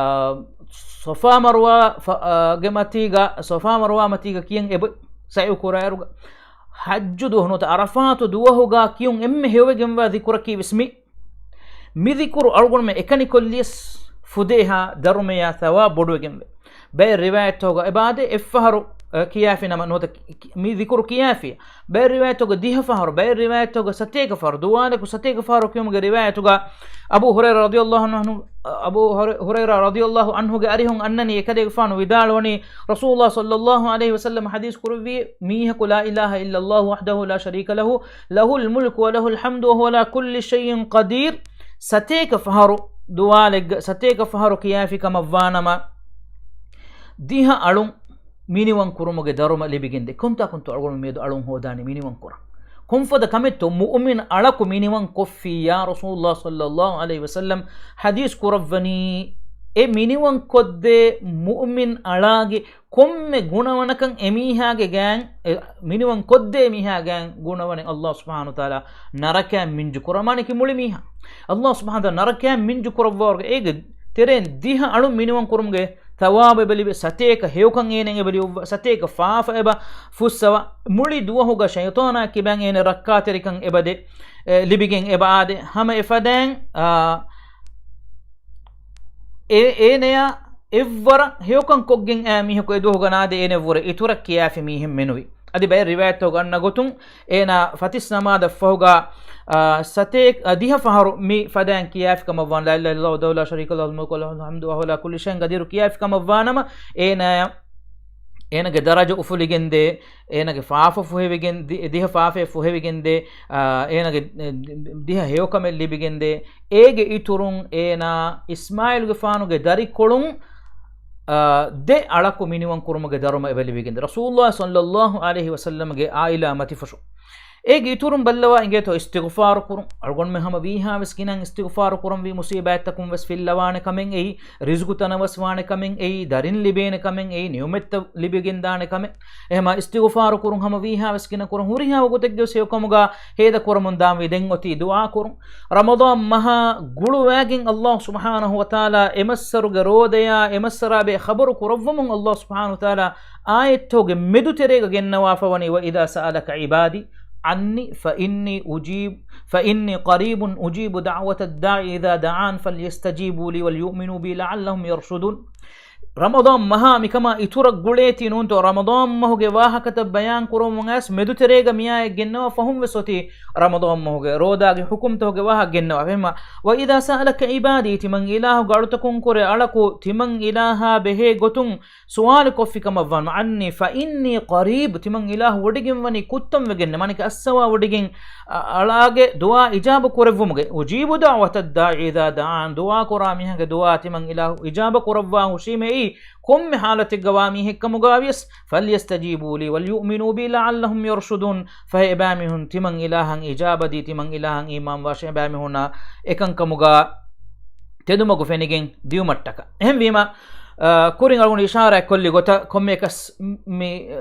ޞަފާ މަރުވާ ފަ-، އާ، ގެ މަތީގަ، ޞަފާ މަރުވާ މަތީގަ ކިޔަން އެބަ، ސަޢްޔު ކުރާއިރުގަ، ޙައްޖު ދުވަހު ނުވަތަ ޢަރަފާތު ދުވަހުގަ ކިޔުން އެންމެ ހެޔޮވެގެންވާ ޛިކުރަކީ ވެސް މި. މި ޛިކުރު އަޅުގަނޑުމެން އެކަނި ކޮށްލިޔަސް ފުދޭހާ ދަރުމަޔާ ޘަވާބު ބޮޑުވެގެންވޭ. ބައެއް ރިވާޔަތްތަކުގަ އެބައާދޭ އެއްފަހަރު، އަ، ކިޔާފި ނަމަ ނުވަތަ ކި-، ކި-، މި ޛިކުރު ކިޔާފިޔާ. ބައެއް ރިވާޔަތްތަކުގަ ދިހަ ފަހަރު، ބައެއް ރިވާޔަތްތަކުގަ ސަތޭކަ ފަހަރު، ދުވާލަކު ސަތޭކަ ފަހަރު ކިޔުމުގެ ރިވާޔަތުގަ އަބޫ ހުރައިރާ ރަޟިޔަﷲ ޢަންހު، އަބޫ ހުރައި-، ހުރައިރާ ރަޟިޔަﷲ ޢަންހުގެ އަރިހުން އަންނަނީ އެކަލޭގެފާނު ވިދާޅުވަނީ، ރަސޫލުﷲ ޞައްލަﷲ ޢަލައިހި ވަސައްލަމަ ޙަދީޘް ކުރެއްވީ، މީހަކު لا إله إلا الله وحده لا شريك له، له الملك وله الحمد وهو على كل شيء قدير، ސަތޭކަ ފަހަރު ދުވާލެއްގަ، ސަތޭކަ ފަހަރު ކިޔާފި ކަމަށްވާނަމަ، ދިހަ އަޅުން މިނިވަން ކުރުމުގެ ދަރުމަ ލިބިގެންދޭ. ކޮންތާކުންތޯ އަޅުގަނޑު މިއަދު އަޅުން ހޯދާނީ މިނިވަން ކުރަން؟ ކޮންފަދަ ކަމެއްތޯ މުއުމިން އަޅަކު މިނިވަން ކޮށްފިއްޔާ؟ ރަސޫލުﷲ ޞައްލަﷲ ޢަލައިހި ވަސައްލަމަ ޙަދީޘް ކުރައްވަނީ، އެ މިނިވަން ކޮށްދޭ މުއުމިން އަޅާގެ ކޮންމެ ގުނަވަނަކަށް އެމީހާގެ ގާތް، އެ މިނިވަން ކޮށްދޭ މީހާ ގާތް ގުނަވަނެއް ﷲ ސުބްޙާނަހޫ ވަތަޢާލާ ނަރަކައިން މިންޖު ކުރާ. މާނައަކީ މުޅި މީހާ ﷲ ސުބްޙާނަހޫ ވަތަޢާލާ ނަރަކައިން މިންޖު ކުރައްވާވަރުގެ އޭގެ ތެރެއިން ދިހަ އަޅުން މިނިވަން ކުރުމުގެ ޘަވާބު އެބަ ލިބޭ. ސަތޭކަ ހެޔޮކަން އޭނަ އެބަ ލިޔުއްވާ، ސަތޭކަ ފާފަ އެބަ ފުއްސަވާ. މުޅި ދުވަހުގަ ޝައިޠާނާ ކިބައިން އޭނަ ރައްކާތެރިކަން އެބަ ދޭ، އެ، ލިބިގެން އެބަ އާދޭ. ހަމަ އެފަދައިން، އާ، އެ، އޭނަޔާ އެއްވަރަށް ހެޔޮކަން ކޮށްގެން އައި މީހަކު އެދުވަހުގަ ނާދޭ އޭނައަށްވުރެ އިތުރަށް ކިޔާފި މީހެއް މެނުވި. އަދި ބައެއް ރިވާޔަތްތަކުގަ އަންނަ ގޮތުން އޭނާ ފަތިސް ނަމާދަށްފަހުގަ، އާ، ސަތޭކަ، އާ، ދިހަ ފަހަރު މި ފަދައިން ކިޔާފި ކަމަށްވާން، ލާ އިލާހަ އިއްލައްލާހު ވަޙްދަހު ލާ ޝަރީކަ ލަހު، ލަހުލް މުލްކު ވަ ލަހުލް ޙަމްދު ވަހުވަ ޢަލާ ކުއްލި ޝައިއިން ޤަދީރު ކިޔާފި ކަމަށްވާނަމަ، އޭނާ، އޭނާގެ ދަރަޖަ އުފުލިގެންދޭ، އޭނާގެ ފާފަ ފުހެވިގެން، ދި-، ދިހަ ފާފައެއް ފުހެވިގެންދޭ، އާ، އޭނާގެ، އެ، ދިހަ ހެޔޮކަމެއް ލިބިގެންދޭ. އޭގެ އިތުރުން އޭނާ އިސްމާޢީލުގެފާނުގެ ދަރިކޮޅުން، އާ، ދެ އަޅަކު މިނިވަން ކުރުމުގެ ދަރުމަ އެބަލިބިގެންދޭ. ރަސޫލުﷲ ޞައްލައްލާހު ޢަލައިހި ވަސައްލަމްގެ ޢާއިލާ މަތިފުށު. އޭގެ އިތުރުން ބައްލަވާ އިނގޭތޯ އިސްތިޣުފާރު ކުރުން. އަޅުގަނޑުމެން ހަމަ ވީހާވެސް ގިނައިން އިސްތިޣުފާރު ކުރަންވީ، މުޞީބާތްތަކުން ވެސް ފިއްލަވާނެ ކަމެއް އެއީ، ރިޒުގު ތަނަވަސްވާނެ ކަމެއް އެއީ، ދަރިން ލިބޭނެ ކަމެއް އެއީ، ނިޢުމަތްތައް ލިބިގެންދާނެ ކަމެއް. އެހެމަ އިސްތިޣުފާރު ކުރުން ހަމަ ވީހާވެސް ގިނަ ކުރަން. ހުރިހާ ވަގުތެއްގެވެސް ހެޔޮކަމުގަ ހޭދަ ކުރަމުން ދާންވީ. ދެން އޮތީ ދުޢާ ކުރުން. ރަމަޟާން މަހާ ގުޅުވާގެން ﷲ ސުބްޙާނަހު ވަތަޢާލާ އެ މައްސަރުގެ ރޯދަޔާ އެ މައްސަރާ ބެހޭ ޚަބަރު ކުރައްވަމުން ﷲ ސުބްޙާނަހު ވަތަޢާލާ އާޔަތްތަކުގެ މެދުތެރޭގަ ގެންނަވާފަ ވަނީ، وإذا سألك عبادي عني فإني أجيب، فإني قريب أجيب دعوة الداع إذا دعان فليستجيبوا لي وليؤمنوا بي لعلهم يرشدون. ރަމަޟާން މަހާ މިކަމާ އިތުރަށް ގުޅޭތީ ނޫންތޯ؟ ރަމަޟާން މަހުގެ ވާހަކަތައް ބަޔާން ކުރަމުން އައިސް މެދުތެރޭގަ މިއާޔަތް ގެންނަވާ ފަހުން ވެސް އޮތީ ރަމަޟާން މަހުގެ ރޯދާގެ ޙުކުމްތަކުގެ ވާހަކަ ގެންނަވާ. އެހެންމަ، وإذا سألك عبادي، ތިމަން އިލާހުގެ އަޅުތަކުން ކުރެ އަޅަކު ތިމަން އިލާހާ ބެހޭ ގޮތުން ސުވާލު ކޮށްފި ކަމަށް ވާން، عني فإني قريب، ތިމަން އިލާހު ވޮޑިގެން ވަނީ ކުއްތަން ވެގެންނޭ، މާނައަކީ އައްސަވާ ވޮޑިގެން، އަ-، އަޅާގެ ދުޢާ އިޖާބަ ކުރެއްވުމުގެ، أجيب دعوة الداع إذا دعان، ދުޢާ ކުރާ މީހާގެ ދުޢާ ތިމަން އިލާހު އިޖާބަ ކުރައްވާ ހުށީމެއީ، ކޮންމެ ޙާލަތެއްގަ ވާ މީހެއްކަމުގަ ވިޔަސް، فليستجيبوا لي وليؤمنوا بي لعلهم يرشدون، ފަހެ އެބައިމީހުން ތިމަން އިލާހަށް އިޖާބަ ދީ، ތިމަން އިލާހަށް އީމާން ވާށޭ، އެބައިމީހުންނަށް އެކަންކަމުގަ ތެދުމަގު ފެނިގެން ދިއުމަށްޓަކާ. އެހެންވީމަ، އާ، ކުރިން އަޅުގަނޑު އިޝާރާތް ކޮށްލި ގޮތަށް ކޮންމެއަކަސް މި، އާ،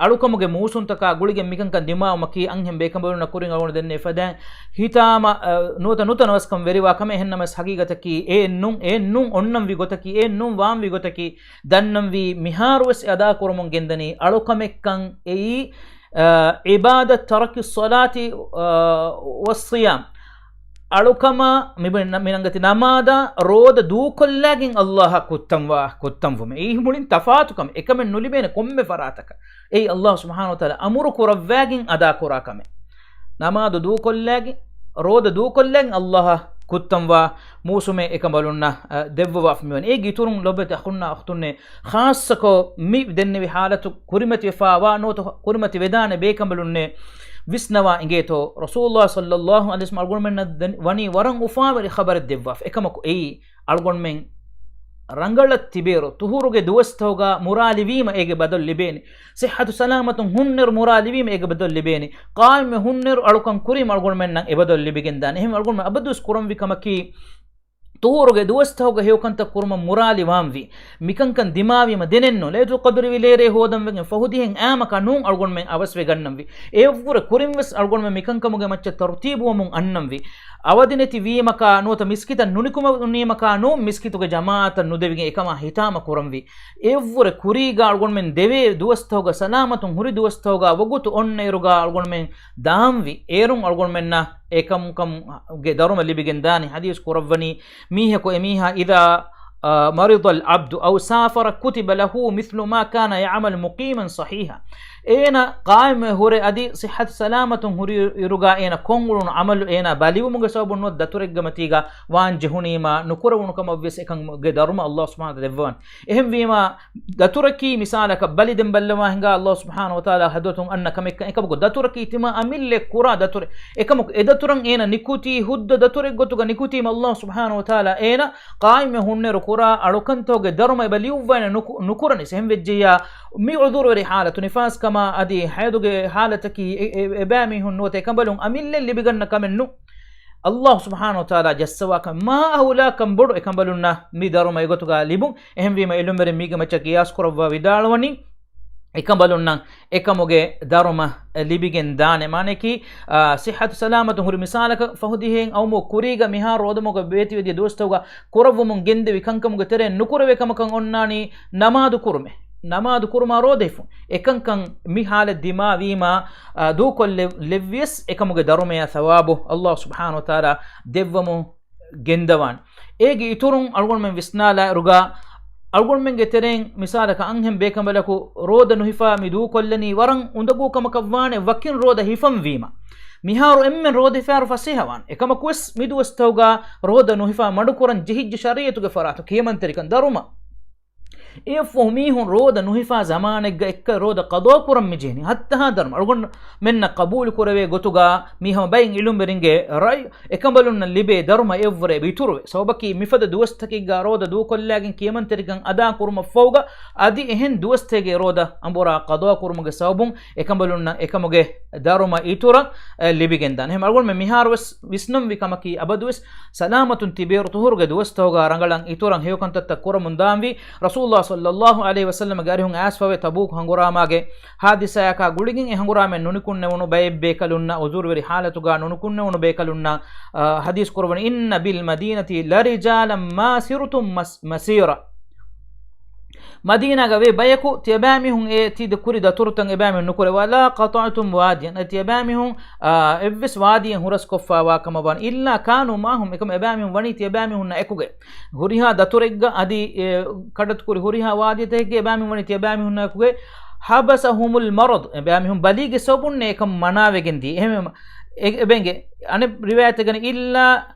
އަޅުކަމުގެ މޫސުންތަކާ ގުޅިގެން މިކަންކަން ދިމާވުމަކީ އަންހެން ބޭކަނބަލުންނަށް ކުރިން އަޅުގަނޑު ދެންނެވި ފަދައިން ހިތާމަ، އާ، ނުވަތަ ނުތަނަވަސްކަން ވެރިވާ ކަމެއް. އެހެންނަމަވެސް ހަގީގަތަކީ އެއެއް ނޫން، އެއެއް ނޫން އޮންނަންވީ ގޮތަކީ، އެއެއް ނޫން ވާންވީ ގޮތަކީ ދަންނަންވީ މިހާރުވެސް އަދާކުރަމުން ގެންދަނީ އަޅުކަމެއްކަން އެއީ، އާ، عبادة ترك الصلاة، އާ، والصيام. އަޅުކަމާ މި-، މި-، މިނަންގަތި ނަމާދާ ރޯދަ ދޫކޮށްލާގެން ﷲ އަށް ކުއްތަންވާ، ކުއްތަންވުމެއް. އެއީ މުޅިން ތަފާތު ކަމެއް. އެކަމެއް ނުލިބޭނެ ކޮންމެ ފަރާތަކަށް. އެއީ ﷲ ސުބްޙާނަހު ވަތަޢާލާ އަމުރު ކުރައްވާގެން އަދާކުރާ ކަމެއް. ނަމާދު ދޫކޮށްލާގެން، ރޯދަ ދޫކޮށްލާގެން ﷲ އަށް ކުއްތަންވާ މޫސުމެއް އެކަނބަލުންނަށް، އަ، ދެއްވަވާފަ މިވަނީ. އޭގެ އިތުރުން ލޮބުވެތި އަޚުންނާ އުޚްތުންނޭ، ޚާއްޞަކޮށް މި ދެންނެވި ޙާލަތު ކުރިމަތިވެފާވާ ނުވަތަ ކުރިމަތިވެދާނެ ބޭކަނބަލުންނޭ، ވިސްނަވާ އިނގޭތޯ، ރަސޫލުﷲ ޞައްލައްލާހު ޢަލައިހި ވަސައްލަމަ އަޅުގަނޑުމެންނަށް ދެން-، ވަނީ ވަރަށް އުފާވެރި ޚަބަރެއް ދެއްވާފަ. އެކަމަކު އެއީ، އަޅުގަނޑުމެން ރަނގަޅަށް ތިބޭއިރު، ޠުހޫރުގެ ދުވަސްތަކުގަ މުރާލިވީމަ އޭގެ ބަދަލު ލިބޭނެ. ޞިއްޙަތު ސަލާމަތުން ހުންނައިރު މުރާލިވީމަ އޭގެ ބަދަލު ލިބޭނެ. ޤާއިމްވެ ހުންނައިރު އަޅުކަން ކުރީމަ އަޅުގަނޑުމެންނަށް އެބަދަލު ލިބިގެންދާނެ. އެހެން އަޅުގަނޑުމެން އަބަދުވެސް ކުރަންވީ ކަމަކީ، ޠުހޫރުގެ ދުވަސްތަކުގަ ހެޔޮކަންތައް ކުރުމަށް މުރާލިވާންވީ. މިކަންކަން ދިމާވީމަ ދެނެއްނު، ލައިލަތުލް ޤަދްރި ވިލޭރޭ ހޯދަންވެގެން ފަހު ދިހައިން އައިމަކާ ނޫން އަޅުގަނޑުމެން އަވަސްވެގަންނަންވީ. އެއަށްވުރެ ކުރިންވެސް އަޅުގަނޑުމެން މިކަންކަމުގެ މައްޗަށް ތަރުތީބުވަމުން އަންނަންވީ. އަވަދިނެތި ވީމަކާ ނުވަތަ މިސްކިތަށް ނުނިކުމެވުނީމަކާ ނޫން މިސްކިތުގެ ޖަމާޢަތަށް ނުދެވިގެން އެކަމާ ހިތާމަ ކުރަންވީ. އެއަށްވުރެ ކުރީގަ އަޅުގަނޑުމެން ދެވޭ ދުވަސްތަކުގަ ސަލާމަތުން ހުރި ދުވަސްތަކުގަ ވަގުތު އޮންނައިރުގަ އަޅުގަނޑުމެން ދާންވީ. އޭރުން އަޅުގަނޑުމެންނަށް އެކަމުކަމުގެ ދަރުމަ ލިބިގެންދާނެ. ޙަދީޘް ކުރައްވަނީ، މީހަކު އެމީހާ، إذا، އާ، مرض العبد أو سافر كتب له مثل ما كان يعمل مقيما صحيحا. އޭނަ ޤާއިމްވެ ހުރެ އަދި ޞިއްޙަތު ސަލާމަތުން ހުރި އިރުގަ އޭނަ ކޮށްއުޅުނު ޢަމަލު އޭނަ ބަލިވުމުގެ ސަބަބުން ނުވަތަ ދަތުރެއްގެ މަތީގަ ވާން ޖެހުނީމަ ނުކުރެވުނު ކަމަށްވެސް އެކަމުގެ ދަރުމަ ﷲ ސުބްޙާނަހު ވަތަޢާލާ ދެއްވަވަން. އެހެންވީމަ، ދަތުރަކީ މިސާލަކަށް ބަލި ދެން ބައްލަވާ ހިނގާ ﷲ ސުބްޙާނަހު ވަތަޢާލާ ޙަޟްރަތުން އަންނަ ކަމެއްކަން. އެކަމަކު ދަތުރަކީ ތިމާ އަމިއްލައަށް ކުރާ ދަތުރެއް. އެކަމަކު އެ ދަތުރަށް އޭނަ ނިކުތީ ހުއްދަ ދަތުރެއް ގޮތުގަ ނިކުތީމަ ﷲ ސުބްޙާނަހު ވަތަޢާލާ އޭނަ ޤާއިމްވެ ހުންނައިރު ކުރާ އަޅުކަންތަކުގެ ދަރުމަ އެބަ ލިޔުއްވައި ނުކު-، ނުކުރަނީސް. އެހެން ވެއްޖެއްޔާ މި ޢުޛުރުވެރި ޙާލަތު، ނިފާސްކަމާ އަދި ޙައިޟުގެ ޙާލަތަކީ އެ-، އެ-، އެބައިމީހުން ނުވަތަ އެކަނބަލުން އަމިއްލައަށް ލިބިގަންނަ ކަމެއް ނޫން. ﷲ ސުބްޙާނަހު ވަތަޢާލާ ޖައްސަވާކަން މާ އައުލާކަން ބޮޑު އެކަނބަލުންނަށް މި ދަރުމަ އެގޮތުގަ ލިބުން. އެހެންވީމަ އިލްމުވެރިން މީގެ މައްޗަށް ޤިޔާސް ކުރައްވާ ވިދާޅުވަނީ، އެކަނބަލުންނަށް އެކަމުގެ ދަރުމަ ލިބިގެން ދާނެ. މާނައަކީ، އާ، ޞިއްޙަތު ސަލާމަތު ހުރި މިސާލަކަށް ފަހުދިހައިން އައުމު ކުރީގަ މިހާރު ރޯދަމަގު ބޭތިވެދިޔަ ދުވަސްތަކުގަ ކުރައްވަމުން ގެންދެވި ކަންކަމުގެ ތެރެއިން ނުކުރެވޭ ކަމަކަށް އޮންނާނީ ނަމާދު ކުރުމެއް. ނަމާދު ކުރުމާ ރޯދަ ހިފުން. އެކަންކަން މި ޙާލަތް ދިމާވީމާ، އާ، ދޫކޮށްލެ-، ލެއްވިޔަސް އެކަމުގެ ދަރުމަޔާ ސަވާބު ﷲ ސުބްޙާނަހު ވަތަޢާލާ ދެއްވަމުން ގެންދަވާން. އޭގެ އިތުރުން އަޅުގަނޑުމެން ވިސްނާލާއިރުގަ، އަޅުގަނޑުމެންގެ ތެރެއިން މިސާލަކަށް އަންހެން ބޭކަނބަލަކު ރޯދަ ނުހިފާ މި ދޫކޮށްލަނީ ވަރަށް އުނދަގޫ ކަމަކަށްވާނެ ވަކިން ރޯދަ ހިފަންވީމަ. މިހާރު އެންމެން ރޯދަ ހިފާއިރު ފަސޭހަވާން. އެކަމަކުވެސް މި ދުވަސްތަކުގަ ރޯދަ ނުހިފާ މަޑުކުރަން ޖެހިއްޖެ ޝަރީއަތުގެ ފަރާތު ކިޔަމަންތެރިކަން ދަރުމަ. އެއަށްފަހު މީހުން ރޯދަ ނުހިފާ ޒަމާނެއްގަ އެއްކަ ރޯދަ ޤަޟާ ކުރަން މިޖެހެނީ. ހައްތަހާ ދަރުމަ. އަޅުގަނޑުމެންނަށް ޤަބޫލު ކުރެވޭ ގޮތުގަ މީ ހަމަ ބައެއް އިލްމުވެރިންގެ ރައި. އެކަނބަލުންނަށް ލިބޭ ދަރުމަ އެއަށްވުރެ އިތުރުވޭ. ސަބަބަކީ މިފަދަ ދުވަސްތަކެއްގަ ރޯދަ ދޫކޮށްލާގެން ކިޔަމަންތެރިކަން އަދާ ކުރުމަށްފަހުގަ އަދި އެހެން ދުވަސްތަކެއްގެ ރޯދަ އަނބުރާ ޤަޟާ ކުރުމުގެ ސަބަބުން އެކަނބަލުންނަށް އެކަމުގެ ދަރުމަ އިތުރަށް، އެ، ލިބިގެންދާނެ. އެހެން އަޅުގަނޑުމެން މިހާރުވެސް ވިސްނަންވީ ކަމަކީ އަބަދުވެސް ސަލާމަތުން ތިބޭއިރު ޠުހޫރުގެ ދުވަސްތަކުގަ ރަނގަޅަށް އިތުރަށް ހެޔޮކަންތައްތައް ކުރަމުން ދާންވީ. ރަސޫލުﷲ ޞައްލަﷲ ޢަލައިހި ވަސައްލަމަގެ އަރިހުން އައިސްފަވޭ ތަބޫކު ހަނގުރާމާގެ ހާދިސާއަކާ ގުޅިގެން އެ ހަނގުރާމައިން ނުނިކުންނެވުނު ބައެއް ބޭކަލުންނަށް ޢުޛުރުވެރި ޙާލަތުގަ ނުނިކުންނެވުނު ބޭކަލުންނަށް، އާ، ޙަދީޘް ކުރައްވަނީ، إن بالمدينة لرجالا ما سرتم مس-، مسيرا. މަދީނާގަ ވޭ ބަޔަކު ތިޔަބައިމީހުން އެ ތި ކުރި ދަތުރުތައް އެބައިމީހުން ނުކުރޭ. ولا قطعتم واديا، އެ ތިޔަބައިމީހުން، އާ، އެއްވެސް ވާދީއެއް ހުރަސްކޮށްފާވާ ކަމަށް ވާނެ. إلا كانوا معهم، އެކަމަ އެބައިމީހުން ވަނީ ތިޔަބައިމީހުންނާ އެކުގައި. ހުރިހާ ދަތުރެއްގަ އަދި، އެ، ކަޑަތުކުރި ހުރިހާ ވާދީތަކެއްގެ އެބައިމީހުން ވަނީ ތިޔަބައިމީހުންނާ އެކުގައި. حبسهم المرض، އެބައިމީހުން ބަލީގެ ސަބަބުން އެކަން މަނާވެގެން ދިޔަ. އެހެންވީމަ، އެ-، އެބައިނގެ އަނެއް ރިވާޔަތެއްގަ އިއްލާ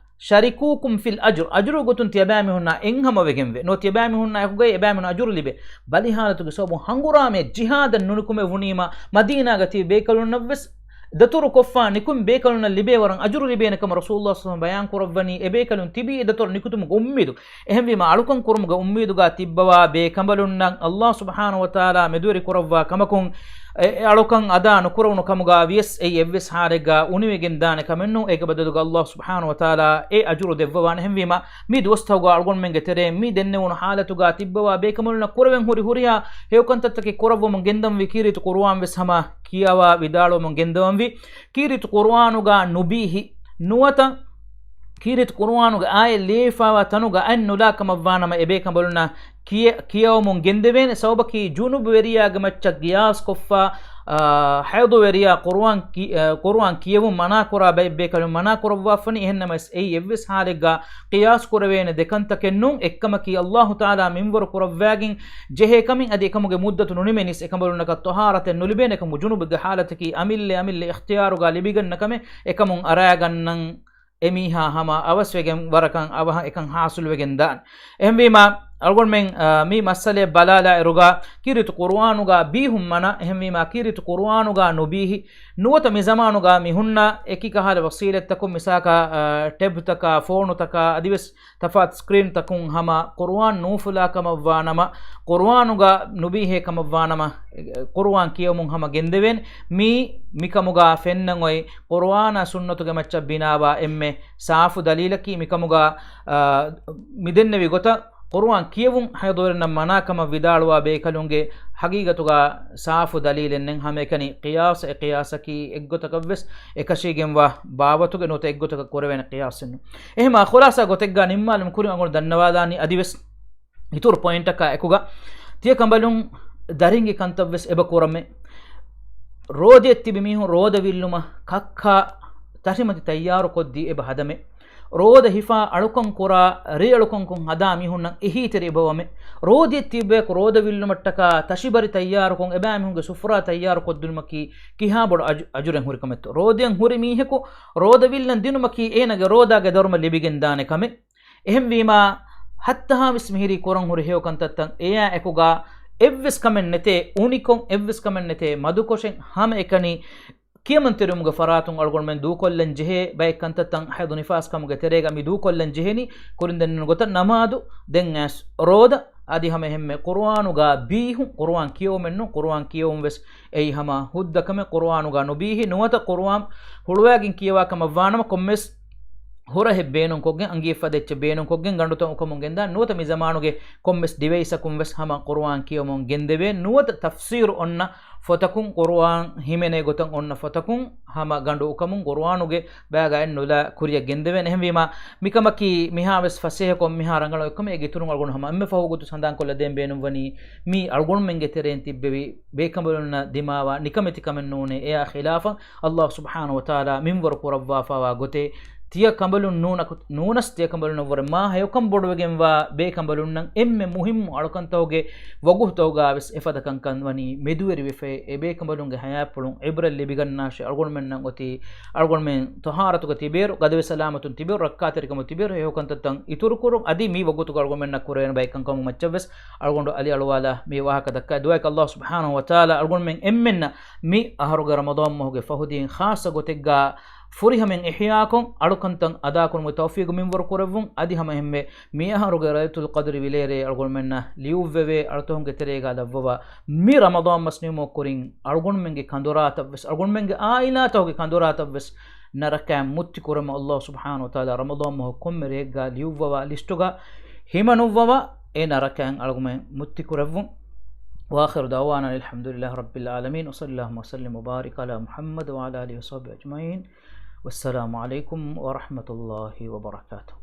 شركوكم في الأجر، އަޖުރު ގޮތުން ތިޔަބައިމީހުންނާ އެއްހަމަވެގެންވޭ. ނުވަތަ ތިޔަބައިމީހުންނާ އެކުގައި އެބައިމީހުން އަޖުރު ލިބޭ. ބަލި ހާލަތުގެ ސަބަބުން ހަނގުރާމައެއް ޖިހާދަށް ނުނިކުމެވުނީމަ، މަދީނާގަ ތިބި ބޭކަލުންނަށްވެސް ދަތުރު ކޮށްފާ ނިކުމި ބޭކަލުންނަށް ލިބޭ ވަރަށް އަޖުރު ލިބޭނެ ކަމަށް ރަސޫލުﷲ ޞައްލަﷲ ޢަލައިހި ވަސައްލަމަ ބަޔާން ކުރައްވަނީ. އެ ބޭކަލުން ތިބީ އެ ދަތުރު ނިކުތުމުގެ އުއްމީދު. އެހެންވީމަ، އަޅުކަން ކުރުމުގެ އުއްމީދުގަ ތިއްބަވާ ބޭކަނބަލުންނަށް ﷲ ސުބްޙާނަހޫ ވަތަޢާލާ މެދުވެރި ކުރައްވާ ކަމަކުން، އެ، އެ އަޅުކަން އަދާ ނުކުރެވުނު ކަމުގަ ވިޔަސް އެއީ އެއްވެސް ޙާލެއްގަ އުނިވެގެން ދާނެ ކަމެއް ނޫން. އޭގެ ބަދަލުގަ ﷲ ސުބްޙާނަހޫ ވަތަޢާލާ އެ އަޖުރު ދެއްވަވާނެ. އެހެންވީމަ، މި ދުވަސްތަކުގަ އަޅުގަނޑުމެންގެ ތެރެއިން މި ދެންނެވުނު ޙާލަތުގަ ތިއްބަވާ ބޭކަނބަލުންނަށް ކުރެވެން ހުރި ހުރިހާ ހެޔޮކަންތައްތަކެއް ކުރައްވަމުން ގެންދަންވީ. ކީރިތި ޤުރުއާން ވެސް ހަމަ ކިޔަވާ ވިދާޅުވަމުން ގެންދަވަންވީ. ކީރިތި ޤުރުއާނުގަ ނުބީހި ނުވަތަ ކީރިތި ޤުރުއާނުގެ އާޔަތް ލިޔެފާވާ ތަނުގަ އަތް ނުލާ ކަމަށްވާނަމަ، އެބޭކަނބަލުންނަށް ކިޔެ-، ކިޔަވަމުން ގެންދެވޭނެ. ސަބަބަކީ ޖުނުބުވެރިޔާގެ މައްޗަށް ޤިޔާސް ކޮށްފަ، އާ، ޙައިޟުވެރިޔާ ޤުރުއާން ކި-، އާ، ޤުރުއާން ކިޔެވުން މަނާކުރާ ބައެއް ބޭކަލުން މަނާކުރައްވާފަނީ. އެހެންނަމަވެސް އެއީ އެއްވެސް ޙާލެއްގަ ޤިޔާސް ކުރެވޭނެ ދެކަންތަކެއް ނޫން. އެއްކަމަކީ ﷲ ތަޢާލާ މިންވަރު ކުރައްވާގެން ޖެހޭ ކަމެއް. އަދި އެކަމުގެ މުއްދަތު ނުނިމެނީސް އެކަނބަލުންނަކަށް ޠަހާރަތެއް ނުލިބޭނެ ކަމުގެ ޖުނުބުގެ ޙާލަތަކީ އަމިއްލަ އަމިއްލަ އިޚްތިޔާރުގަ ލިބިގަންނަ ކަމެއް. އެކަމުން އަރާގަންނަން އެމީހާ ހަމަ އަވަސްވެގެން ވަރަކަށް އަވަހަށް އެކަން ޙާޞިލުވެގެން ދާން. އެހެންވީމާ، އަޅުގަނޑުމެން، އާ، މި މައްސަލައެއް ބަލާލާއިރުގަ ކީރިތި ޤުރުއާނުގަ ބީހުން މަނަ، އެހެންވީމާ، ކީރިތި ޤުރުއާނުގަ ނުބީހި ނުވަތަ މި ޒަމާނުގަ މި ހުންނަ އެކި ކަހަލަ ވަސީލަތްތަކުން، މިސާލަކަށް، އާ، ޓެބްތަކާ، ފޯނުތަކާ އަދިވެސް ތަފާތު ސްކްރީންތަކުން ހަމަ ޤުރުއާން ނޫފުލާ ކަމަށްވާނަމަ، ޤުރުއާނުގަ ނުބީހޭ ކަމަށްވާނަމަ، ޤުރުއާން ކިޔަވަމުން ހަމަ ގެންދެވޭނެ. މީ، މިކަމުގަ ފެންނަން އޮތް ޤުރުއާނާ ސުންނަތުގެ މައްޗަށް ބިނާވާ އެންމެ ސާފު ދަލީލަކީ މިކަމުގަ، އާ، މިދެންނެވި ގޮތަށް ޤުރުއާން ކިޔެވުން ޙައިޟުވެރިންނަށް މަނާކަމަށް ވިދާޅުވާ ބޭކަލުންގެ ޙަޤީޤަތުގަ ސާފު ދަލީލެއް ނެތް. ހަމައެކަނި ޤިޔާސް، އެ ޤިޔާސަކީ އެއްގޮތަކަށްވެސް އެކަށީގެންވާ ބާވަތުގެ ނުވަތަ އެއްގޮތަކަށް ކުރެވޭނެ ޤިޔާސެއް ނޫން. އެހެމާ ޚުލާޞާ ގޮތެއްގަ ނިންމާލުމުގެ ކުރިން އަޅުގަނޑު ދަންނަވާލާނީ އަދިވެސް އިތުރު ޕޮއިންޓަކާ އެކުގަ ތިޔަ ކަނބަލުން ދަރިންގެ ކަންތައްވެސް އެބަ ކުރަމޭ. ރޯދައަށް ތިބި މީހުން ރޯދަ ވިއްލުމަށް ކައްކާ ތަށިމަތި ތައްޔާރު ކޮށްދީ އެބަ ހަދަމޭ. ރޯދަ ހިފާ އަޅުކަން ކުރާ ރޭ އަޅުކަންކޮށް ހަދާ މީހުންނަށް އެހީތެރި އެބަވަމޭ. ރޯދައަށް ތިބި ބަޔަކު ރޯދަ ވިއްލުމަށްޓަކާ ތަށިބަރި ތައްޔާރުކޮށް އެބައިމީހުންގެ ސުފުރާ ތައްޔާރު ކޮށްދިނުމަކީ ކިހާ ބޮޑު އަޖު-، އަޖުރެއް ހުރި ކަމެއްތޯ. ރޯދައަށް ހުރި މީހަކު ރޯދަ ވިއްލަން ދިނުމަކީ އޭނާގެ ރޯދާގެ ދަރުމަ ލިބިގެން ދާނެ ކަމެއް. އެހެންވީމާ، ހައްތަހާވެސް މިހިރީ ކުރަން ހުރި ހެޔޮ ކަންތައްތައް އެޔާ އެކުގަ އެއްވެސް ކަމެއް ނެތޭ، އުނިކޮށް އެއްވެސް ކަމެއް ނެތޭ، މަދުކޮށެއް ހަމައެކަނި ކިޔަމަންތެރިވުމުގެ ފަރާތުން އަޅުގަނޑުމެން ދޫކޮށްލަން ޖެހޭ ބައެއް ކަންތައްތައް ހައިޟު ނިފާސް ކަމުގެ ތެރޭގަ މި ދޫކޮށްލަން ޖެހެނީ. ކުރިން ދެންނެވުނު ގޮތަށް ނަމާދު، ދެން އައިސް ރޯދަ، އަދި ހަމަ އެހެންމެ ޤުރުއާނުގަ ބީހުން، ޤުރުއާން ކިޔެވުމެއް ނޫން، ޤުރުއާން ކިޔެވުން ވެސް އެއީ ހަމަ ހުއްދަ ކަމެއް. ޤުރުއާނުގަ ނުބީހި ނުވަތަ ޤުރުއާން ހުޅުވާގެން ކިޔަވާ ކަމަށް ވާނަމަ ކޮންމެސް ހުރަހެއް ބޭނުންކޮށްގެން، އަނގިއެއް ފަދަ އެއްޗެއް ބޭނުންކޮށްގެން ގަނޑުތައް އުކަމުން ގެންދާން. ނުވަތަ މި ޒަމާނުގެ ކޮންމެސް ޑިވައިސަކުން ވެސް ހަމަ ޤުރުއާން ކިޔަމުން ގެންދެވޭ. ނުވަތަ ތަފްސީރު އޮންނަ ފޮތަކުން، ޤުރުއާން ހިމެނޭ ގޮތަށް އޮންނަ ފޮތަކުން ހަމަ ގަނޑު އުކަމުން ޤުރުއާނުގެ ބައިގައި ނުލާ ކުރިއަށް ގެންދެވޭނެ. އެހެންވީމާ، މިކަމަކީ މިހާވެސް ފަސޭހަކޮށް މިހާ ރަނގަޅު އެއްކަމެއް. އޭގެ އިތުރުން އަޅުގަނޑު ހަމަ އެންމެ ފަހު ގޮތު ސަނދާންކޮށްލަ ދޭން ބޭނުންވަނީ، މީ އަޅުގަނޑުމެންގެ ތެރެއިން ތިއްބެވި ބޭކަނބަލުންނަށް ދިމާވާ ނިކަމެތި ކަމެއް ނޫނޭ. އެއާ ޚިލާފަށް ﷲ ސުބްޙާނަހޫ ވަތަޢާލާ މިންވަރު ކުރައްވާފަވާ ގޮތޭ. ތިޔަ ކަނބަލުން ނޫނަކު-، ނޫނަސް ތިޔަ ކަނބަލުންނަށްވުރެ މާ ހެޔޮކަން ބޮޑުވެގެންވާ ބޭކަނބަލުންނަށް އެންމެ މުހިއްމު އަޅުކަންތަކުގެ ވަގުތުތަކުގަ ވެސް އެފަދަ ކަންކަން ވަނީ މެދުވެރިވެފައި، އެ ބޭކަނބަލުންގެ ހަޔާތްޕުޅުން އިބްރަތް ލިބިގަންނާށޭ. އަޅުގަނޑުމެންނަށް އޮތީ އަޅުގަނޑުމެން ޠަހާރަތުގަ ތިބޭއިރު، ގަދަވެ ސަލާމަތުން ތިބޭއިރު، ރައްކާތެރިކަމުގަ ތިބޭއިރު، ހެޔޮކަންތައްތައް އިތުރުކުރުން، އަދި މި ވަގުތުގަ އަޅުގަނޑުމެންނަށް ކުރެވޭނެ ބައެއް ކަންކަމުގެ މައްޗަށްވެސް އަޅުގަނޑު އަލި އަޅުވާލާ މި ވާހަކަ ދައްކާ. ދުޢާއަކީ ﷲ ސުބްޙާނަހޫ ވަތަޢާލާ އަޅުގަނޑުމެން އެންމެންނަށް މި އަހަރުގެ ރަމަޟާން މަހުގެ ފަހުދީން ޚާއްޞަ ގޮތެއްގަ ފުރިހަމައިން އިޙްޔާކޮށް އަޅުކަންތައް އަދާކުރުމުގެ ތައުފީޤު މިންވަރު ކުރެއްވުން، އަދި ހަމައެހެންމެ މި އަހަރުގެ ލައިލަތުލް ޤަދްރި ވިލޭރޭ އަޅުގަނޑުމެންނަށް ލިޔުއްވެވޭ އަޅުތަކުންގެ ތެރޭގަ ލައްވަވާ، މި ރަމަޟާން މަސް ނިމުމަށް ކުރިން އަޅުގަނޑުމެންގެ ކަނދުރާތައްވެސް، އަޅުގަނޑުމެންގެ ޢާއިލާތަކުގެ ކަނދުރާތައްވެސް ނަރަކައިން މުއްތި ކުރަމު ﷲ ސުބްޙާނަހޫ ވަތަޢާލާ ރަމަޟާން މަހު ކޮންމެ ރެއެއްގަ ލިޔުއްވަވާ ލިސްޓުގަ ހިމަނުއްވަވާ، އެ ނަރަކައިން އަޅުގަނޑުމެން މުއްތި ކުރެއްވުން. وآخر دعوانا أن الحمد لله رب العالمين، وصلى اللهم وسلم وبارك على محمد وعلى آله وصحبه أجمعين، والسلام عليكم ورحمة الله وبركاته.